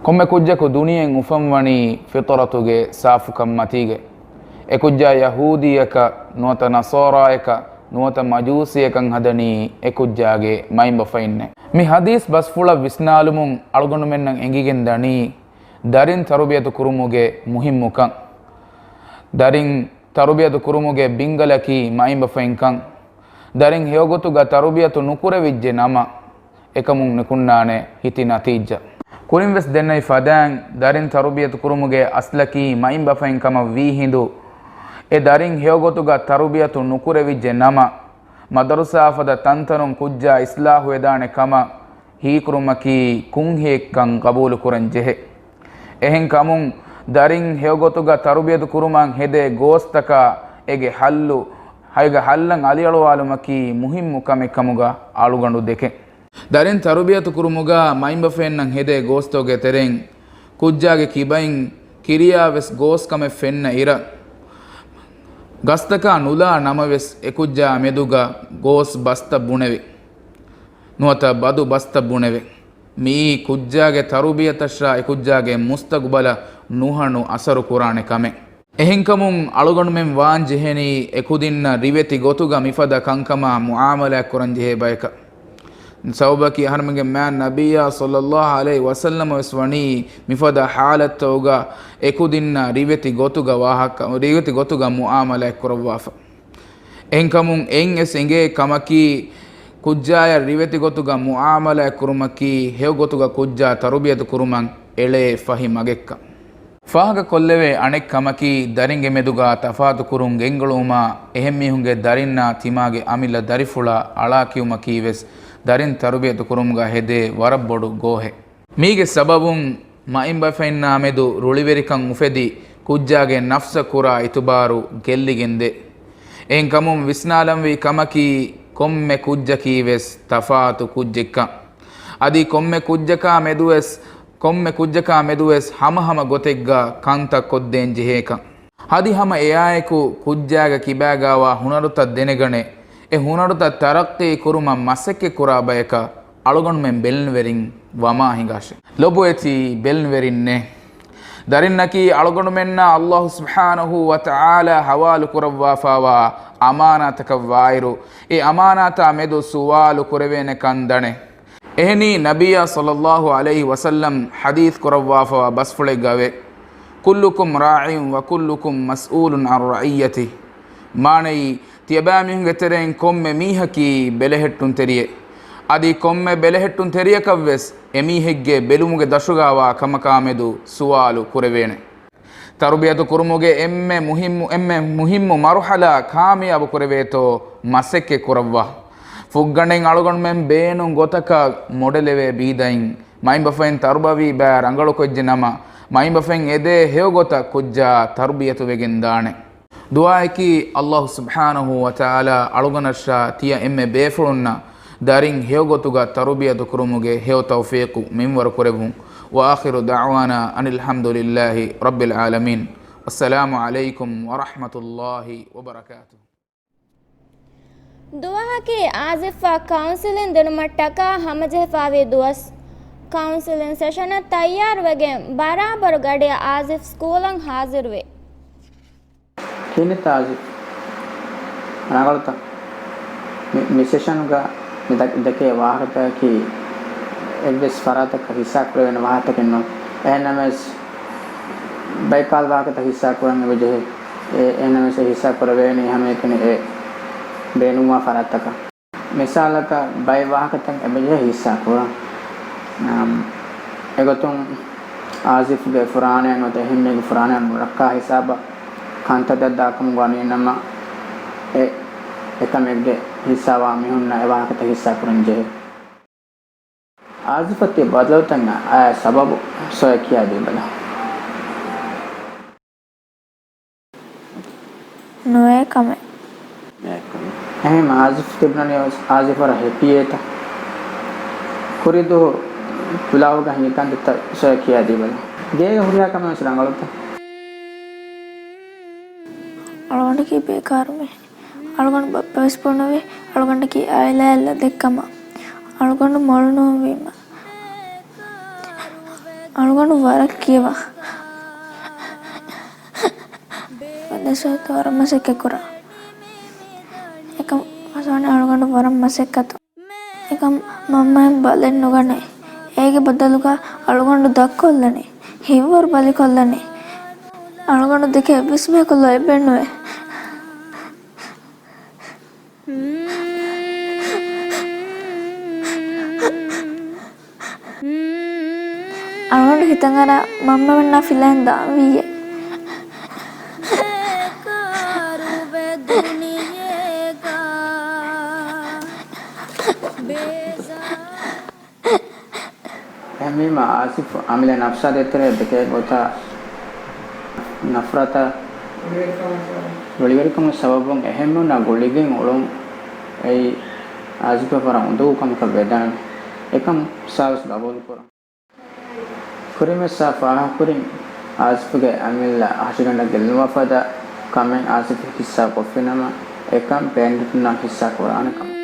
ކޮންމެ ކުއްޖަކު ދުނިޔެއިން އުފަންވަނީ ފިޠުރަތުގެ ސާފުކަން މަތީގަ. އެ ކުއްޖާ ޔަހޫދީއަކަށް ނުވަތަ ނަޞާރާއަކަށް ނުވަތަ މަޖޫސީއަކަށް ހަދަނީ އެ ކުއްޖާގެ މައިންބަފައިންނޭ. މި ޙަދީޘް ބަސްފުޅަށް ވިސްނާލުމުން އަޅުގަނޑުމެންނަށް އެނގިގެން ދަނީ ދަރިން ތަރުބިޔަތު ކުރުމުގެ މުހިއްމުކަން. ދަރިން ތަރުބިޔަތު ކުރުމުގެ ބިންގަލަކީ މައިންބަފައިންކަން. ދަރިން ހެޔޮގޮތުގަ ތަރުބިޔަތު ނުކުރެވިއްޖެ ނަމަ، އެކަމުން ނިކުންނާނެ ހިތި ނަތީޖާ. ކުރިންވެސް ދެންނެވި ފަދައިން، ދަރިން ތަރުބިޔަތު ކުރުމުގެ އަސްލަކީ މައިންބަފައިން ކަމަށް ވީ ހިނދު، އެ ދަރިން ހެޔޮގޮތުގަ ތަރުބިޔަތު ނުކުރެވިއްޖެ ނަމަ، މަދަރުސާ ފަދަ ތަންތަނުން ކުއްޖާ އިސްލާހުވެދާނެ ކަމަށް ހީކުރުމަކީ ކުންހިއެއްކަން ގަބޫލުކުރަން ޖެހޭ. އެހެންކަމުން، ދަރިން ހެޔޮގޮތުގަ ތަރުބިޔަތު ކުރުމަށް ހެދޭ ގޯސްތަކާ އޭގެ ހައްލު، އޭގެ ހައްލަށް އަލިއަޅުވާލުމަކީ މުހިއްމު ކަމެއް ކަމުގަ އަޅުގަނޑު ދެކެން. ދަރިން ތަރުބިޔަތު ކުރުމުގަ މައިންބަފައިންނަށް ހެދޭ ގޯސްތަކުގެ ތެރެއިން ކުއްޖާގެ ކިބައިން ކިރިޔާވެސް ގޯސް ކަމެއް ފެންނަ އިރަށް، ގަސްތަކާ ނުލާ ނަމަވެސް އެކުއްޖާ މެދުގަ ގޯސް ބަސްތައް ބުނެވި. ނުވަތަ ބަދު ބަސްތައް ބުނެވެ. މިއީ ކުއްޖާގެ ތަރުބިޔަތަށާ އެކުއްޖާގެ މުސްތަގުބަލަށް ނުހަނު އަސަރު ކުރާނެ ކަމެއް. އެހެންކަމުން އަޅުގަނޑުމެން ވާން ޖެހެނީ އެކުދިންނަށް ރިވެތި ގޮތުގަ މިފަދަ ކަންކަމާ މުޢާމަލާތް ކުރަން ޖެހޭ ބަޔަކަށް. ސަބަބަކީ އަހަރެމެންގެ މާތް ނަބިއްޔާ ޞައްލައްލާހު ޢަލައިހި ވަސައްލަމަ ވެސް ވަނީ މިފަދަ ޙާލަތްތަކުގަ އެކުދިންނަށް ރިވެތި ގޮތުގަ ވާހަކަ، ރިވެތި ގޮތުގަ މުޢާމަލާތް ކުރައްވާފަ. އެހެންކަމުން އެއިން އެސް އެނގޭ ކަމަކީ، ކުއްޖާޔަށް ރިވެތި ގޮތުގަ މުޢާމަލާތް ކުރުމަކީ، ހެޔޮ ގޮތުގަ ކުއްޖާ ތަރުބިޔަތު ކުރުމަށް އެޅޭ ފަހި މަގެއްކަން. ފާހަގަ ކޮށްލެވޭ އަނެއް ކަމަކީ، ދަރިންގެ މެދުގަ ތަފާތު ކުރުން ގެންގުޅުވުމާ، އެހެން މީހުންގެ ދަރިންނާ ތިމާގެ އަމިއްލަ ދަރިފުޅާ އަޅާ ކިޔުމަކީ ވެސް ދަރިން ތަރުބިޔަތު ކުރުމުގަ ހެދޭ ވަރަށް ބޮޑު ގޯހެއް. މީގެ ސަބަބުން މައިންބަފައިންނާ މެދު ރުޅިވެރިކަން އުފެދި، ކުއްޖާގެ ނަފްސަށް ކުރާ އިތުބާރު ގެއްލިގެންދޭ. އެހެންކަމުން ވިސްނާލަންވީ ކަމަކީ، ކޮންމެ ކުއްޖަކީ ވެސް ތަފާތު ކުއްޖެއްކަން. އަދި ކޮންމެ ކުއްޖަކާ މެދުވެސް، ކޮންމެ ކުއްޖަކާ މެދުވެސް ހަމަހަމަ ގޮތެއްގަ ކަންތައް ކޮށްދޭން ޖެހޭކަން. އަދި ހަމަ އެއާއެކު ކުއްޖާގެ ކިބާގާވާ ހުނަރުތައް ދެނެގަނެ، އެ ހުނަރުތައް ތަރައްޤީ ކުރުމަށް މަސައްކަތް ކުރާ ބަޔަކަށް އަޅުގަނޑުމެން ބެލެނިވެރިން ވަމާ ހިނގާށޭ. ލޮބުވެތި ބެލެނިވެރިންނޭ! ދަރިންނަކީ އަޅުގަނޑުމެންނާ ﷲ ސުބްޙާނަހޫ ވަތަޢާލާ ޙަވާލު ކުރައްވާފާވާ އަމާނާތަކަށް ވާއިރު، އެ އަމާނާތާ މެދު ސުވާލު ކުރެވޭނެ ކަން ދަނެ. އެހެނީ، ނަބިއްޔާ ޞައްލައްލާހު ޢަލައިހި ވަސައްލަމް ޙަދީޘް ކުރައްވާފަވާ ބަސްފުޅެއްގައެވެ. كلكم راع وكلكم مسؤول عن رعيته. މާނައީ، ތިޔަބައިމީހުންގެ ތެރެއިން ކޮންމެ މީހަކީ ބެލެހެއްޓުންތެރިއެއް. އަދި ކޮންމެ ބެލެހެއްޓުންތެރިޔަކަށްވެސް އެމީހެއްގެ ބެލުމުގެ ދަށުގާވާ ކަމަކާމެދު ސުވާލު ކުރެވޭނެ. ތަރުބިޔަތު ކުރުމުގެ އެންމެ މުހިއްމު، އެންމެ މުހިއްމު މަރުޙަލާ ކާމިޔާބު ކުރެވޭތޯ މަސައްކަތް ކުރައްވާ. ފުއްގަނޑެއް އަޅުގަނޑުމެން ބޭނުން ގޮތަކަށް މޮޑެލެވޭ ބީދައިން، މައިންބަފައިން ތަރުބަވީ ބައި ރަނގަޅުކޮށްޖެ ނަމަ، މައިންބަފައިން އެދޭ ހެޔޮގޮތަށް ކުއްޖާ ތަރުބިޔަތުވެގެން ދާނެ. ދުޢާއަކީ، ﷲ ސުބްޙާނަހޫ ވަތަޢާލާ އަޅުގަނޑަށާ ތިޔަ އެންމެ ބޭފުޅުންނަށް ދަރިން ހެޔޮގޮތުގަ ތަރުބިޔަތު ކުރުމުގެ ހެޔޮ ތައުފީޤު މިންވަރު ކުރެއްވުން. وآخر دعوانا أن الحمد لله رب العالمين. السلام عليكم ورحمة الله وبركاته. ދުވަހަކީ އާޒިފްއަށް ކައުންސެލިން ދިނުމަށްޓަކާ ހަމަޖެހިފާވި ދުވަސް. ކައުންސެލިން ސެޝަނަށް ތައްޔާރުވެގެން ބަރާބަރު ގަޑިއަށް އާޒިފް ސްކޫލަށް ހާޒިރުވި. ކިހިނެއްތަ އާޒިފް؟ ރަނގަޅުތަ؟ މި، މި ސެޝަނުގަ މި ދަ، ދެކޭ ވާހަކަތަކަކީ އެއްވެސް ފަރާތަކަށް ހިއްސާ ކުރެވޭނެ ވާހަކަތަކެއް ނޫން. އެހެންނަމަވެސް، ބައެއް ކަހަލަ ވާހަކަތައް ހިއްސާ ކުރަން އެބަޖެހޭ. އެ، އެހެންނަމަވެސް އެ ހިއްސާ ކުރެވޭނީ ހަމައެކަނި އެ ބޭނުންވާ ފަރާތްތަކަށް. މިސާލަކަށް، ބައެއް ވާހަކަތައް އެބަޖެހޭ ހިއްސާ ކުރަން. އަމް، އެގޮތުން އާޒިފްގެ ފުރާނައެއް ނުވަތަ އެހެންމީހެއްގެ ފުރާނައެއް ނުރައްކާ ހިސާބަށް ކަންތައްތައް ދާކަމުގަ ވަނީނަމަ، އެ، އެކަމެއްގެ ހިއްސާވާ މީހުންނަށް އެ ވާހަކަތައް ހިއްސާ ކުރަން ޖެހޭ. އާޒިފަށް ތި ބަދަލުތައް އައި ސަބަބު ސޮއެ ކިޔާދީބަލަ. ނުވޭ ކަމެއް. އެހެން އާޒިފް ތިބުނަނީ އާޒިފް ވަރަށް ހެޕީއޭތަ؟ ކުރިދުވަހު ކުލާހުގަ ހިނގި ކަންތައްތައް ސޮއެ ކިޔާދީބަލަ. ގޭގަ ހުރިހާ ކަމެއް ވެސް ރަނގަޅުތަ؟ އަޅުގަނޑަކީ ބޭކާރު މީހެއް. އަޅުގަނޑު ބައްޕަ ވެސް ބުނެވި، އަޅުގަނޑަކީ އާއިލާއެއް ލަދެއްކަމަށް. އަޅުގަނޑު މޮޅު ނޫންވީމަ، އަޅުގަނޑު ވަރަށް ކިޔަވާ. މަދްރަސާއަށް ވަރަށް މަސައްކަތް ކުރާ. އެކަމަކު ވަނީ އަޅުގަނޑު ވަރަށް މަސައްކަތު. އެކަމަކު މަންމައަށް ބަލެއް ނުގަނޭ. އޭގެ ބަދަލުގަ އަޅުގަނޑު ދަށްކޮށްލަނީ. ހިތްވަރުބަލި ކޮށްލަނީ. އަޅުގަނޑު ދެކެ އެއްވެސް މީހަކު ލޯތްބެއް ނުވޭ. އަޅުގަނޑު ހިތަށް އަރާ މަންމަމެންނާ ފިލައިން ދާން ވީއޭ. އެހެންވީމަ، އާޒިފް އަމިއްލަ ނަފްސާ ދޭތެރޭ ދެކޭ ގޮތަށް ނަފްރަތަށް ރުޅިވެރިކަމުގެ ސަބަބުން އެހެންމީހުންނާ ގުޅިގެން އުޅުން އެއީ އާޒިފަށް ވަރަށް އުނދަގޫ ކަމަކަށް ވެދާނެ. އެކަން ސާވެސް ގަބޫލުކުރަން. ކުރިންވެސް އާ ފާހަގަކުރިން އާޒިފްގެ އަމިއްލަ ހަށިގަނޑަށް ގެއްލުމަށްފަދަ ކަމެއް އާޒިފް ހިއްސާ ކޮށްފިނަމަ، އެކަން ބޭންޑެޓުންނާ ހިއްސާ ކުރާނެ ކަމެއް.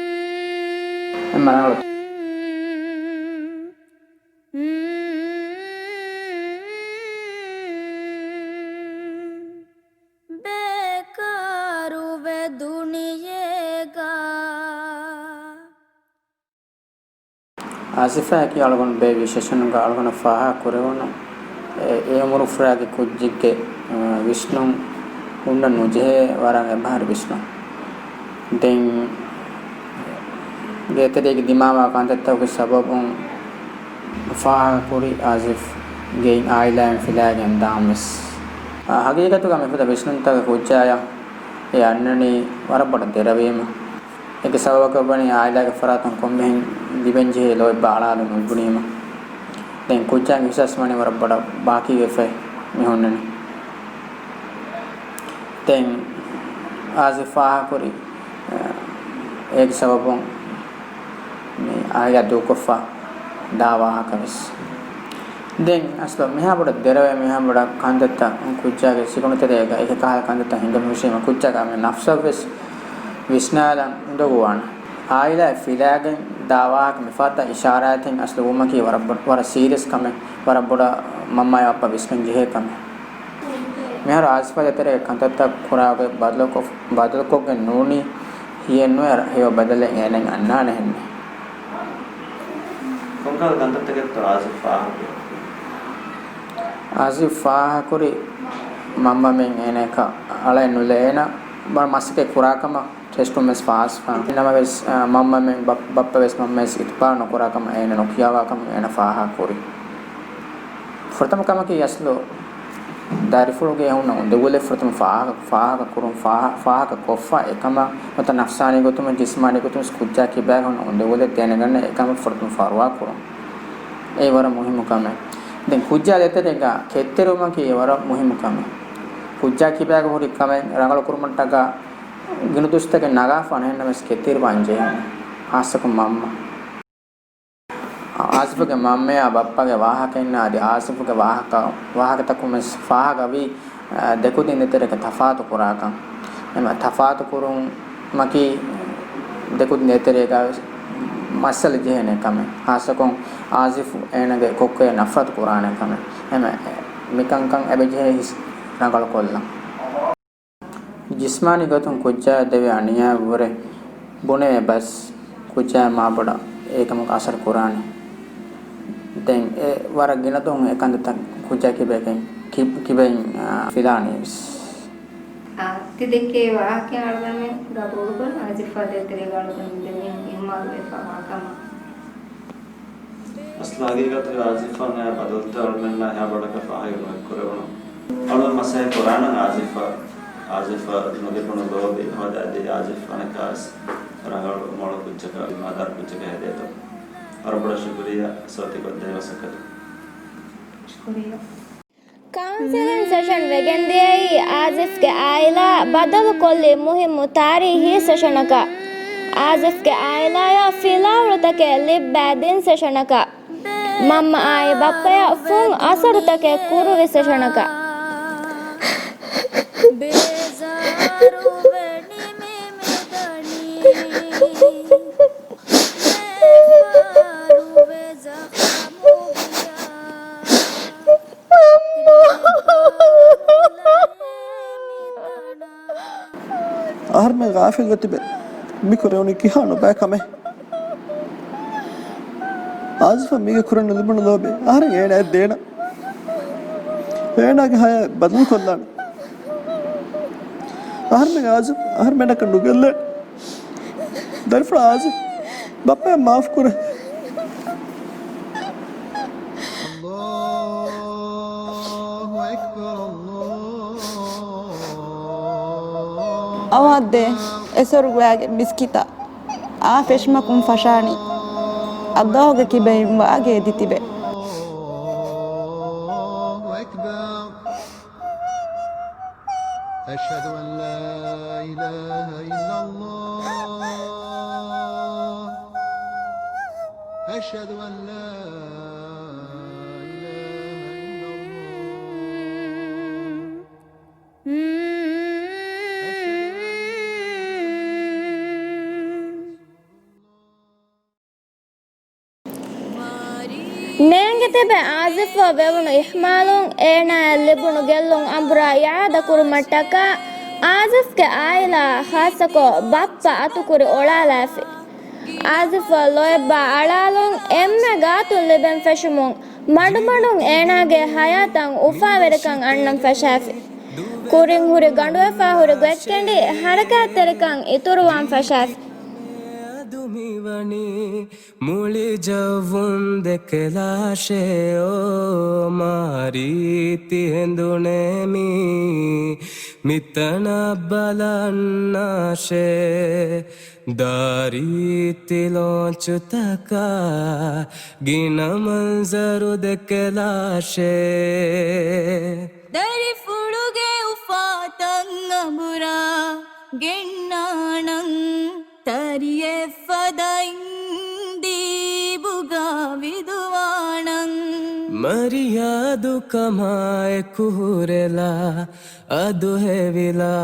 އެ މަރާޅު. ބޭކާރުވެ ދުނިޔޭގަ. އާޒިފާއަކީ އަޅުގަނޑު ބޭއްވި ސެޝަނުގަ އަޅުގަނޑަށް ފާހަގަ ކުރެވުނު އެ، އެ އުމުރުފުރާގެ ކުއްޖެއްގެ، އަ، ވިސްނުން ހުންނަން ނުޖެހޭ ވަރަށް އެބަހަރު ވިސްނުން. ދެން ގޭތެރޭގެ ދިމާވާ ކަންތައްތަކުގެ ސަބަބުން ފާހަގަކުރި އާޒިފް ގެއިން އާއިލާއިން ފިލާގެން ދާން ވެސް. އާ، ހަގީގަތުގަ މިފަދަ ވިސްނުންތަކަށް ކުއްޖާޔަށް އެ އަންނަނީ ވަރަށް ބޮޑަށް ދެރަވީމަ. އޭގެ ސަބަބަކަށް ވަނީ އާއިލާގެ ފަރާތުން ކޮންމެހެން ލިބެންޖެހޭ ލޯތްބާ އަޅާލުން ނުބުނީމަ. ދެން ކުއްޖާގެ އިހްސާސް ވަނީ ވަރަށް ބޮޑަށް ބާކީވެފައި މި ހުންނަނީ. ދެން އާޒިފް ފާހަގަކުރި، އަ، އޭގެ ސަބަބުން މި އާއިލާ ދޫކޮށްފަ ދާ ވާހަކަ ވެސް. ދެން އަސްލު މިހާ ބޮޑަށް ދެރަވޭ، މިހާ ބޮޑަށް ކަންތައްތައް ކުއްޖާގެ ސިކުނޑިތެރޭގަ އެކި ކަހަލަ ކަންތައްތައް ހިނގަމުން ވިސީމަ ކުއްޖާގެ އަމިއްލަ ނަފްސަށް ވެސް ވިސްނާލަން އުނދަގޫވާނެ. އާއިލާއަށް ފިލާގެން ދާ ވާހަކަ މިފަދަ އިޝާރާތެއް އަސްލު ވުމަކީ ވަރަށް ބޮ، ވަރަށް ސީރިއަސް ކަމެއް، ވަރަށް ބޮޑަށް މަންމަޔާ ބައްޕަ ވިސްނަން ޖެހޭ ކަމެއް. މިހާރު އާޒިފާ ދޭތެރޭގެ ކަންތައްތައް ކުރާގޮތް ބަދަލުކޮށް، ބަދަލުކޮށްގެން ނޫނީ ހިޔެއް ނުވެ ހެޔޮ ބަދަލެއް އޭނައަށް އަންނާނެ ހެންނެއް. ކޮންކަހަލަ ކަންތައްތަކެއްތޯ އާޒިފް ފާހަގަކުރީ؟ އާޒިފް ފާހަގަކުރީ މަންމަމެން އޭނައަކަށް އަޅައެއް ނުލާ އޭނަ ވަރަށް މަސައްކަތް ކުރާ ކަމަށް ޓެސްޓުން ވެސް ފާސްވާ. ނަމަވެސް، އާ، މަންމަމެން ބަ، ބައްޕަ ވެސް މަންމަވެސް އިތުބާރު ނުކުރާ ކަމަށް އޭނަ ނުކިޔާވާ ކަމަށް އޭނަ ފާހަގަކުރީ. ފުރަތަމަ ކަމަކީ އަސްލު ދަރިފުޅުގެ ހުންނަ އުނދަގުލެއް ފުރަތަމަ ފާހަގަ، ފާހަގަ ކުރުން، ފާހަ، ފާހަގަ ކޮށްފަ އެކަމަށް ނުވަތަ ނަފްސާނީ ގޮތުން، ޖިސްމާނީ ގޮތުން ކުއްޖާ ކިބާގަ ހުންނަ އުނދަގުލެއް ދެނެގަންނަ އެކަމަށް ފުރަތަމަ ފަރުވާ ކުރުން. އެއީ ވަރަށް މުހިއްމު ކަމެއް. ދެން ކުއްޖާ ދޭތެރޭގަ ކެތްތެރިވުމަކީ ވަރަށް މުހިއްމު ކަމެއް. ކުއްޖާ ކިބާގަ ހުރި ކަމެއް ރަނގަޅު ކުރުމަށްޓަކާ ގިނަ ދުވަސްތަކެއް ނަގާފަ އަނެއްހެންނަމަވެސް ކެތްތެރިވާން ޖެހޭނެ. ހާއްސަކޮށް މަންމަ. އާޒިފުގެ މަންމަޔާ ބައްޕަގެ ވާހަކައިން އަދި އާޒިފުގެ ވާހަކަ، ވާހަކަތަކުން ވެސް ފާހަގަވީ، އަ، ދެކުދިން ދޭތެރޭގަ ތަފާތު ކުރާކަން. އެމަ ތަފާތު ކުރުމަކީ ދެކުދިން ދޭތެރޭގަ ވެސް މައްސަލަ ޖެހޭނެ ކަމެއް. ހާއްސަކޮށް އާޒިފު އޭނަގެ ކޮއްކޮއެއް ނަފްރަތު ކުރާނެ ކަމެއް. އެމެ މިކަންކަން އެބަޖެހޭ ހިސް ރަނގަޅުކޮށްލަން. ޖިސްމާނީ ގޮތުން ކުއްޖާއަށް ދެވޭ އަނިޔާ ވުރެ ބުނެވޭ ބަސް ކުއްޖާއަށް މާބޮޑަށް އޭކަމަކު އަސަރު ކުރާނެ. ދެން އެ ވަރަށް ގިނަ ދުވަހުން އެ ކަންތައްތައް ކުއްޖާ ކިބައިގެން، ކި-، ކިބައިން، އާ، ފިލާނީ ވެސް. އާ، ތި ދެއްކޭ ވާހަކައިން އަޅުގަނޑުމެން ގަބޫލުކުރަން އާޒިފާ ދޭތެރޭގަ އަޅުގަނޑު ދެމީހުން އިހުމާލުވެފަ ވާކަމަށް. އަސްލު ހަގީގަތުގަ އާޒިފާ އެ ބަދަލުތައް އަޅުގަނޑުމެންނާ އެހާ ބޮޑަކަށް ފާހަގަ ނުކުރެވުނު. އަޅުގަނޑު މަސައްކަތް ކުރާނަން އާޒިފާ، އާޒިފާ ނުލިބުނު ލޯބި ހޯދާދީ އާޒިފާ އަނެއްކާވެސް ރަނގަޅު މޮޅު ކުއްޖަކަށް، އިމާންދާރު ކުއްޖަކަށް ހެދޭތޯ. ވަރަށް ބޮޑަށް ޝުކުރިއްޔާ ސޯތި ކޮށްދޭ މަސައްކަތަށް. ޝުކުރިއްޔާ. ކައުންސެލިން ސެޝަން ވެގެންދިޔައީ އާޒިފްގެ އާއިލާ ބަދަލުކޮށްލި މުހިއްމު ތާރީހީ ސެޝަނަކަށް. އާޒިފްގެ އާއިލާޔަށް ފިލާވަޅުތަކެއް ލިއްބައިދިން ސެޝަނަކަށް. މަންމައާއި ބައްޕަޔަށް ފުން އަސަރުތަކެއް ކުރުވި ސެޝަނަކަށް. ބޭޒާރުވެ ނިމި މިދަނީ. ބޭފާރުވެ ޒަޚަމުވިޔާ. އަހަރުމެން ޣާފިލްވެ ތިބެ މިކުރެވުނީ ކިހާ ނުބައި ކަމެއް؟ އާޒިފަށް މީގެ ކުރަން ނުލިބުނު ލޯބި އަހަރެން އޭނައަށް ދޭނަން. އޭނާގެ ހަޔާތް ބަދަލުކޮށްލާނަން. އަހަރުމެން އާޒިފް އަހަރުމެންނަކަށް ނުގެއްލޭނެ. ދަރިފުޅާ އާޒިފް ބައްޕަޔަށް މާފުކުރޭ. އަވަހަށްދޭ އެ ސޮރުގޮޔާގެ މިސްކިތަށް އާ ފެށުމަކުން ފަށާނީ. އައްލާހުގެ ކިބައިން ވައިގެ އެދި ތިބެ. أشهد أن لا إله إلا الله. أشهد أن لا إله إلا الله. ނޭނގިތިބެ އާޒިފްއަށް ވެވުނު އިހުމާލުން، އޭނާއަށް ލިބުނު ގެއްލުން އަނބުރާ އިޢާދަކުރުމަށްޓަކާ، އާޒިފްގެ އާއިލާއަށް ޚާއްޞަކޮށް ބައްޕަ އަތުކުރި އޮޅާލާފި. އާޒިފްއަށް ލޯތްބާ އަޅާލުން އެންމެ ގާތުން ލިބެން ފެށުމުން، މަޑުމަޑުން އޭނާގެ ހަޔާތަށް އުފާވެރިކަން އަންނަން ފަށާފި. ކުރިން ހުރި ގަނޑުވެފާ ހުރި ގޮތްކެނޑި ހަރަކާތްތެރިކަން އިތުރުވާން ފަށާފި. އަދު މިވަނީ މުޅި ޖައްވުން ދެކެލާށޭ އޯ މާ ރީތި ހެނދުނޭ މީ މިތަނަށް ބަލަންނާށޭ. ދާރީތި ލޯންޗުތަކާ ގިނަ މަންޒަރު ދެކެލާށޭ. ދަރިފުޅުގެ އުފާތައް އަނބުރާ ގެންނާނަން. ތަރިއެއް ފަދައިން ދީބުގަ ވިދުވާނަން. މަރިޔާދުކަމާ އެކު ހުރެލާ އަދު ހެވިލާ،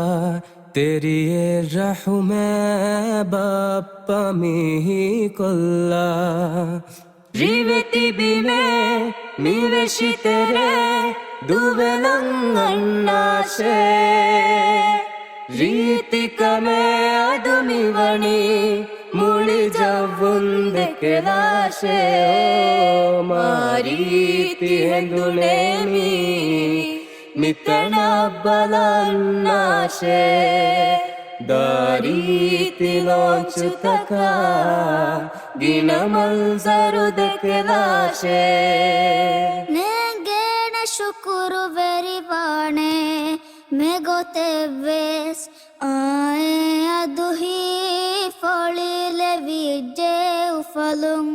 ތެރިއެއް ރަހުމެއް ބައްޕަ މިހިކޮށްލާ. ރިވެތި ބިމެއް މިވެށި ތެރެއަށް ދުވެލަން އަންނާށޭ. ރީތިކަމެއް އަދު މިވަނީ މުޅި ޖައްވުން ދެކެލާށޭ އޯ މާ ރީތި ހެނދުނޭ މީ. މިތަނަށް ބަލަންނާށޭ. ދާރީތި ލޯންޗުތަކާ ގިނަ މަންޒަރު ދެކެލާށޭ. ނޭނގޭނެ ޝުކުރުވެރިވާނެ މެގޮތެއްވެސް. އާއެ އަދު ހީފޮޅިލެވިއްޖެ އުފަލުން.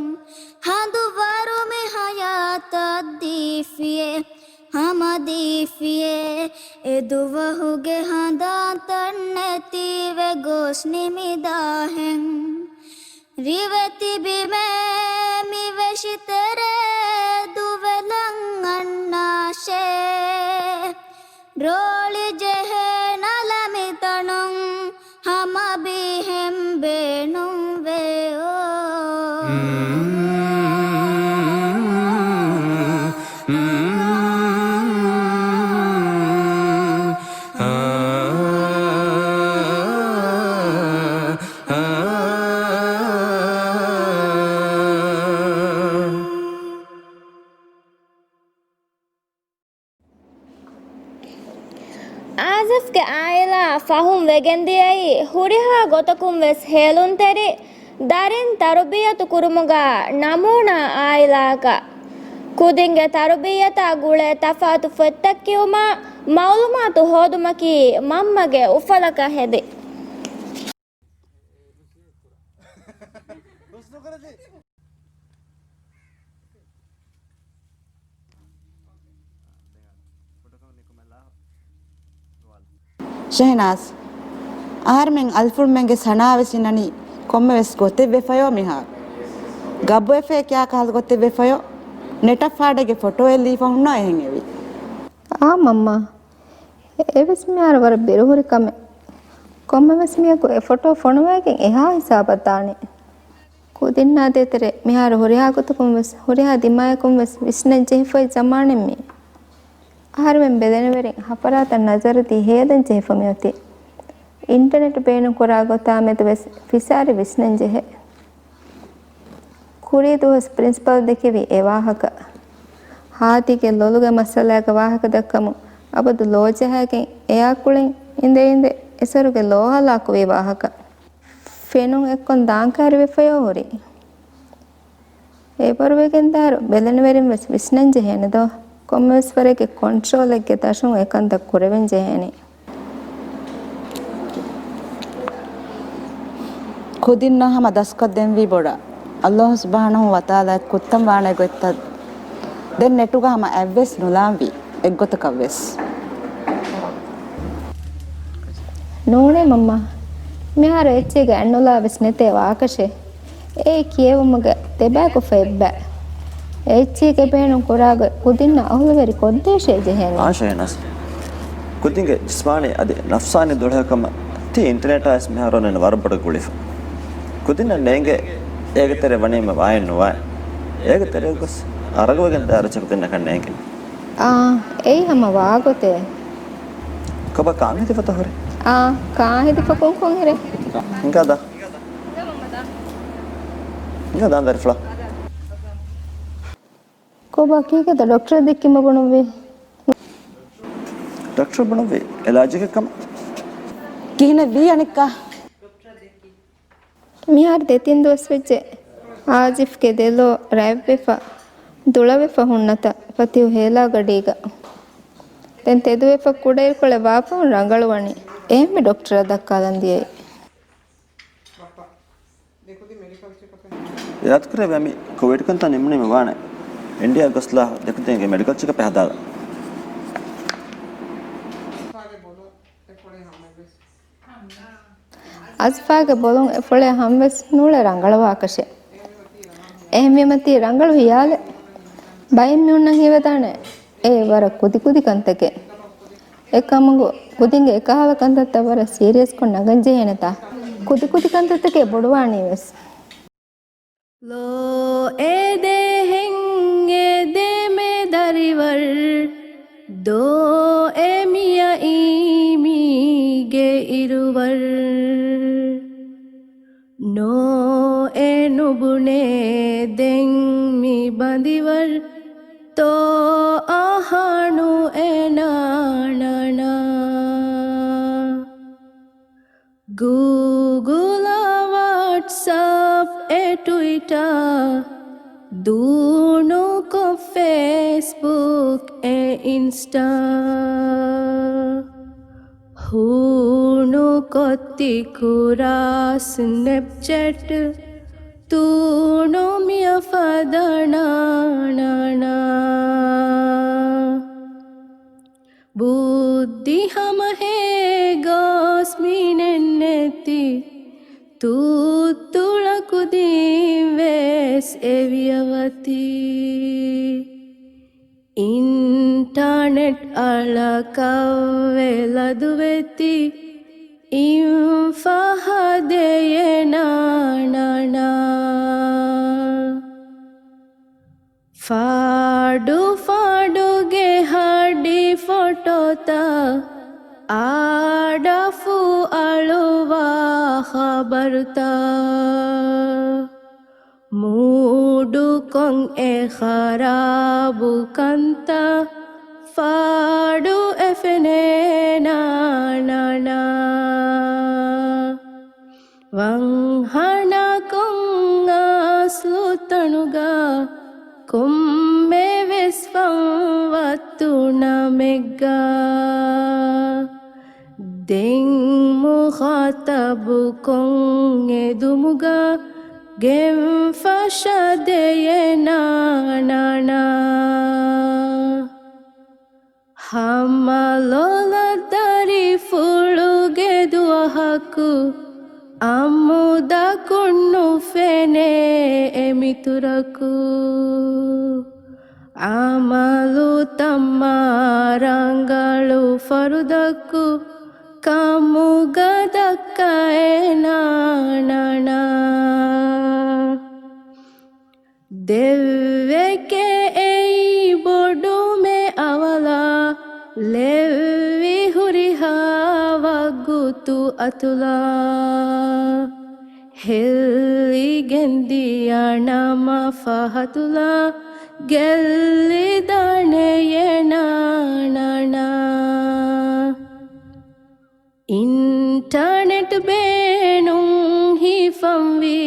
ހަނދުވަރު މި ހަޔާތަށް ދީފިއޭ. ހަމަ ދީފިއޭ. އެ ދުވަހުގެ ހަނދާންތައް ނެތިވެ ގޮސް ނިމިދާހެން. ރިވެތި ބިމެއް މި ވެށި ތެރެ ދުވެލަން އަންނާށޭ. ރޯޅި ޖެހޭ ނަލަ މިތަނުން ހަމަ ބިހެން ބޭނުން. އާޒިފްގެ އާއިލާ ފަހުން ވެގެންދިޔައީ ހުރިހާ ގޮތަކުން ވެސް ހޭލުންތެރި، ދަރިން ތަރުބިއްޔަތު ކުރުމުގަ ނަމޫނާ އާއިލާއަކަށް. ކުދިންގެ ތަރުބިއްޔަތާ ގުޅޭ ތަފާތު ފޮތްތައް ކިޔުމާ މައުލޫމާތު ހޯދުމަކީ މަންމަގެ އުފަލަކަށް ހެދި. ޝެހެނާޒް، އަހަރެމެން އަލިފުޅުމެންގެ ސަނާވެސް އިންނަނީ ކޮންމެވެސް ގޮތެއް ވެފަޔޯ މިހާރު. ގަބުއެފޭ ކިޔާ ކަހަލަ ގޮތެއް ވެފަޔޯ. ނެޓަށް ފާޑެއްގެ ފޮޓޯއެއް ލީފަ ހުންނޯ އެހެން އެވީ. އާ މަންމާ، އެވެސް މިހާރު ވަރަށް ބިރުހުރި ކަމެއް. ކޮންމެވެސް މީހަކު އެ ފޮޓޯ ފޮނުވައިގެން އެހާ ހިސާބަށް ދާނެ. ކުދިންނާ ދޭތެރޭ މިހާރު ހުރިހާ ގޮތަކުން ވެސް، ހުރިހާ ދިމާޔަކުން ވެސް ވިސްނަން ޖެހިފައި ޒަމާނެއް މީ. އަހަރެމެން ބެލެނިވެރިން ހަފަރާތަށް ނަޒަރު ދީ ހޭލަން ޖެހިފަ މިއޮތީ. އިންޓަނެޓް ބޭނުން ކުރާ ގޮތާ މެދު ވެސް ފިސާރި ވިސްނަން ޖެހޭ. ކުރީ ދުވަސް ޕްރިންސިޕަލް ދެކެވި އެ ވާހަކަ. ހާދީގެ ލޮލުގެ މައްސަލާގެ ވާހަކަ ދައްކަމުން އަބަދު ލޯ ޖަހައިގެން އެއާ ކުޅެން އިނދެ އިނދެ އެސަރުގެ ލޯ ހަލާކުވި ވާހަކަ. ފެނުން އެއްކޮން ދާންކާރިވެފަޔޯ ހުރީ. އެބަރުވެގެންދާއިރު ބެލެނިވެރިން ވެސް ވިސްނަން ޖެހޭނެ ދޯ؟ ކޮންމެވެސް ވަރެއްގެ ކޮންޓްރޯލެއްގެ ދަށުން އެކަންތައް ކުރެވެން ޖެހޭނެ. ކުދިންނަށް ހަމަ ދަސްކޮށްދެންވީ ބޮޑަށް. އައްލާހު ސުބްޙާނަހޫ ވަތަޢާލާ ކުއްތަން ވާނެ ގޮތްތައް ދެން ނެޓުގަ ހަމަ އަތްވެސް ނުލާންވީ އެއްގޮތަކަށްވެސް. ނޫނޭ މަންމާ، މިހާރު އެއްޗެއްގެ އަތްނުލާ ވެސް ނެތޭ ވާކަށެއް. އެއީ ކިޔެވުމުގެ ދެބަޔަކު ފައްބަ. އެއްޗެއްގެ ބޭނުން ކުރާގޮތް ކުދިންނަށް އަހުލުވެރި ކޮށްދޭށޭ ޖެހޭނީ. އާ ޝެހެނާޒް، ކުދިންގެ ޖިސްމާނީ އަދި ނަފްސާނީ ދުޅަހެލިކަމަށް ތި އިންޓަނެޓާ ވެސް މިހާރު އޮންނަން ވަރަށް ބޮޑަށް ގުޅިފަ. ކުދިންނަށް ނޭނގޭ އޭގެ ތެރޭ ވަނީމަ ވާހެއް ނުވާ. އޭގެ ތެރޭ ގޮސް އަރަގަވެގެން ދާ އަރަޗަކު ދެންނަކަށް ނޭނގެ. އާ، އެއީ ހަމަ ވާގޮތޭ. ކޮބާ ކާން ހެދިފަތަ ހުރެ؟ އާ، ކާން ހެދިފަ ކޮންކޮން ހިރެ؟ ހިނގާ ދާ. ހިނގާ ދާން ދަރިފުޅާ. ކޮބާ ކީކޭތަ ޑޮކްޓަރަށް ދެއްކީމަ ބުނުއްވީ؟ ޑޮކްޓަރަށް ބުނުއްވީ އެލާޖިކެއް ކަމަށް. ކިހިނެއް ވީ އަނެއްކާ؟ މިހާރު ދެތިން ދުވަސް ވެއްޖެ އާޒިފްގެ ދެލޯ ރަތްވެފަ، ދުޅަވެފަ ހުންނަތަ ފަތިހު ހޭލާ ގަޑީގަ. ދެން ތެދުވެފަ ކުޑައިރުކޮޅެއް ވާފަހުން ރަނގަޅުވަނީ. އެހެންވެ ޑޮކްޓަރަށް ދައްކާލަން ދިޔައީ. ޔާދުކުރެވޭ މި ކޮވިޑް ކަންތައް ނިމުނީމަ ވާނެ އިންޑިއާ ގޮސްލާ ދެކުދިންގެ މެޑިކަލް ޗެކަޕެއް ހަދާލަން. އަޒްފާގެ ބޮލުން އެފޮޅޭ ހަމަވެސް ނޫޅެ ރަނގަޅުވާކަށެއް. އެހެންވީމަ ތީ ރަނގަޅު ހިޔާލެއް. ބައެއް މީހުންނަށް ހީވެދާނެ އެ ވަރަށް ކުދިކުދި ކަންތަކެއް. އެކަމަކު ކުދިންގެ އެކަހަލަ ކަންތައްތައް ވަރަށް ސީރިއަސްކޮށް ނަގަން ޖެހޭނެތާ. ކުދިކުދި ކަންތައްތަކެއް ބޮޑުވާނީވެސް. ލޯ އެދޭހެން އެދެމެ ދަރިވަރު، ދޯ އެ މިޔައީ މީގެ އިރުވަރު. ނޯ އެ ނުބުނޭ ދެން މި ބަނދިވަރު، ތޯ އަހާނު އެ ނާނަނާ. ގޫގުލާ ވަޓްސަޕް އެ ޓުއިޓާ، ދޫނުކޮށް ފޭސްބުކް އެ އިންސްޓާ. ހޫނުކޮށް ތި ކުރާ ސްނެޕްޗެޓް، ތޫނު މިޔަ ފަދަ ނާނަނާ. ބުއްދި ހަމަހޭ ގޯސް މިނެއްނެތި، ތޫއްތުޅަކު ދީން ވެސް އެވިޔަ ވަތީ. އިންޓާނެޓް އަޅަކަށް ވެ ލަދުވެތި، އިން ފަހަ ދެޔެ ނާނަނާ. ފާޑު ފާޑުގެ ހަޑި ފޮޓޯތައް، އާޑަފު އަޅުވާ ޚަބަރުތައް، މޫޑުކޮށް އެ ޚަރާބު ކަންތައް، ފާޑު އެ ފެނޭ ނާނާނާ. ވަންހަނާކޮށް އަސްލު ތަނުގަ، ކޮންމެވެސް ފަންވައްތު ނަމެއްގަ. ދެން މުޚާތަބުކޮށް އެދުމުގަ، ގެންފަށަ ދެޔޭ ނާނާނާ. ހަމަ ލޮލަށް ދަރިފުޅުގެ ދުވަހަކު، އަމުދަކުން ނުފެނޭ އެ މިތުރަކު. އަމަލުތައް މާ ރަނގަޅު ފަރުދަކު، ކަމުގަ ދައްކައޭ ނާނާނާ. ދެއްވެކޭ އެއީ ބޮޑުމެ އަވަލާ، ލެއްވި ހުރިހާ ވަގުތު އަތުލާ. ހެއްލިގެން ދިޔަ ނަމަ ފަހަތުލާ، ގެއްލިދާނެޔޭ ނާނާނާ. އިންޓަރނެޓް ބޭނުން ހިފަންވީ،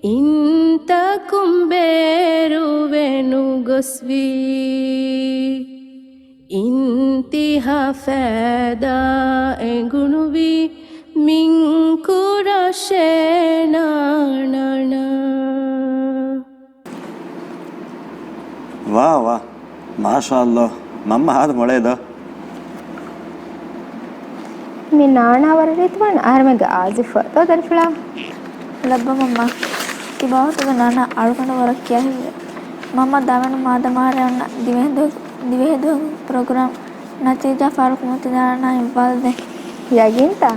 އިންތަކުން ބޭރުވެ ނުގޮސްވީ. އިންތިހާ ފައިދާ އެނގުނުވީ، މިންކުރަށޭ ނާނާނާ. ވާ ވާ، މާޝާﷲ، މަންމަ ހާދަ މޮޅޭ ދޯ. މި ނާނާ ވަރަށް ރީތިވާނެ އަހަރެމެންގެ އާޒިފް ދޯ ދަރިފުޅާ. ލައްބަ މަންމަ، ތި ބާވަތުގެ ނާނާ އަޅުގަނޑު ވަރަށް ކިޔާ ހިތްވޭ. މަންމަ ދާވަނު މާދަމާރެ އޮންނަ ދިވެހި ދުވަހު، ދިވެހި ދުވަހު ޕްރޮގްރާމް ނަތީޖާ ފާރުކު މުތިދާނާ އިއްވާލްދެ. ޔަގީންތަ؟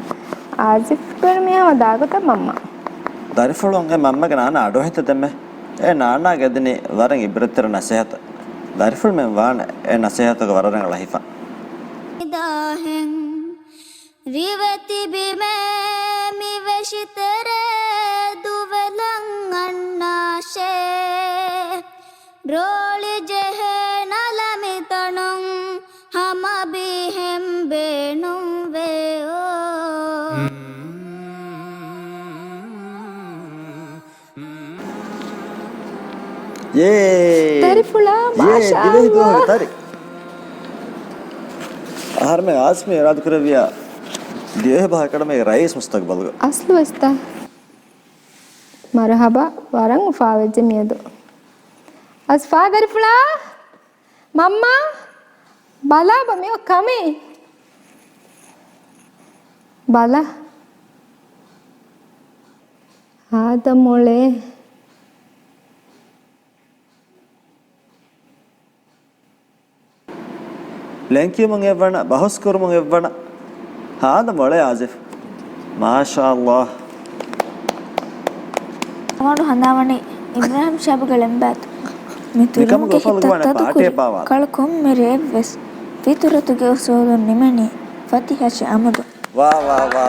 އާޒިފް ކުރި މީހާ ހަމަ ދާގޮތަށް މަންމަ. ދަރިފުޅުން އެ މަންމަގެ ނާނާ އަޑުއެހިތަ ދެންމެ؟ އެ ނާނާ ގެދިނީ ވަރަށް އިބްރަތްތެރި ނަސޭހަތެއް. ދަރިފުޅުމެން ވާނެ އެ ނަސޭހަތުގަ ވަރަށް ރަނގަޅަށް ހިފަން. ދާހެން ރިވެތިބިމޭ މި ވެށިތެރޭ ދުވެލަން އަންނާށޭ. ރޯޅި ޖެހޭ ނަލަ މިތަނުން ހަމަ ބިހެން ބޭނުންވޭ އޯ. ޔޭ! ދަރިފުޅާ، ޔޭ، މާޝާ ދިވެހި ދުވަހުގެ ﷲ. ތަރި. އަހަރުމެން އާޒިފް އިރާދަކުރެއްވިޔާ ދިވެހި ބަހަށް އެކަޑަމީގެ ރައީސް މުސްތަގްބަލްގަ. އަސްލުވެސްތަ؟ މަރުހަބާ، ވަރަށް އުފާވެއްޖެ މިއަދު. އަސްފާ ދަރިފުޅާ، މަންމާ، ބަލާބަ މިއޮ ކަމެއް. ބަލަ. ހާދަ މޮޅޭ. ލެންކިޔުމުން އެއްވަނަ، ބަހުސްކުރުމުން އެއްވަނަ. ހާދަ މޮޅޭ އާޒިފް. މާޝާﷲ. އަވަނޑު ހަނދާވަނީ އިބްރާހިމް ޝިހާބުގެ ޅެންބާތު. މި ތުރީން ކިހިތައް ތަދުކުރި. ކަޅު ކޮންމެ ރެއެއްވެސް ފިތުރަތުގެ އުސޫލުން ނިމެނީ ފަތިހަށި އަމުދު. ވާ، ވާ، ވާ.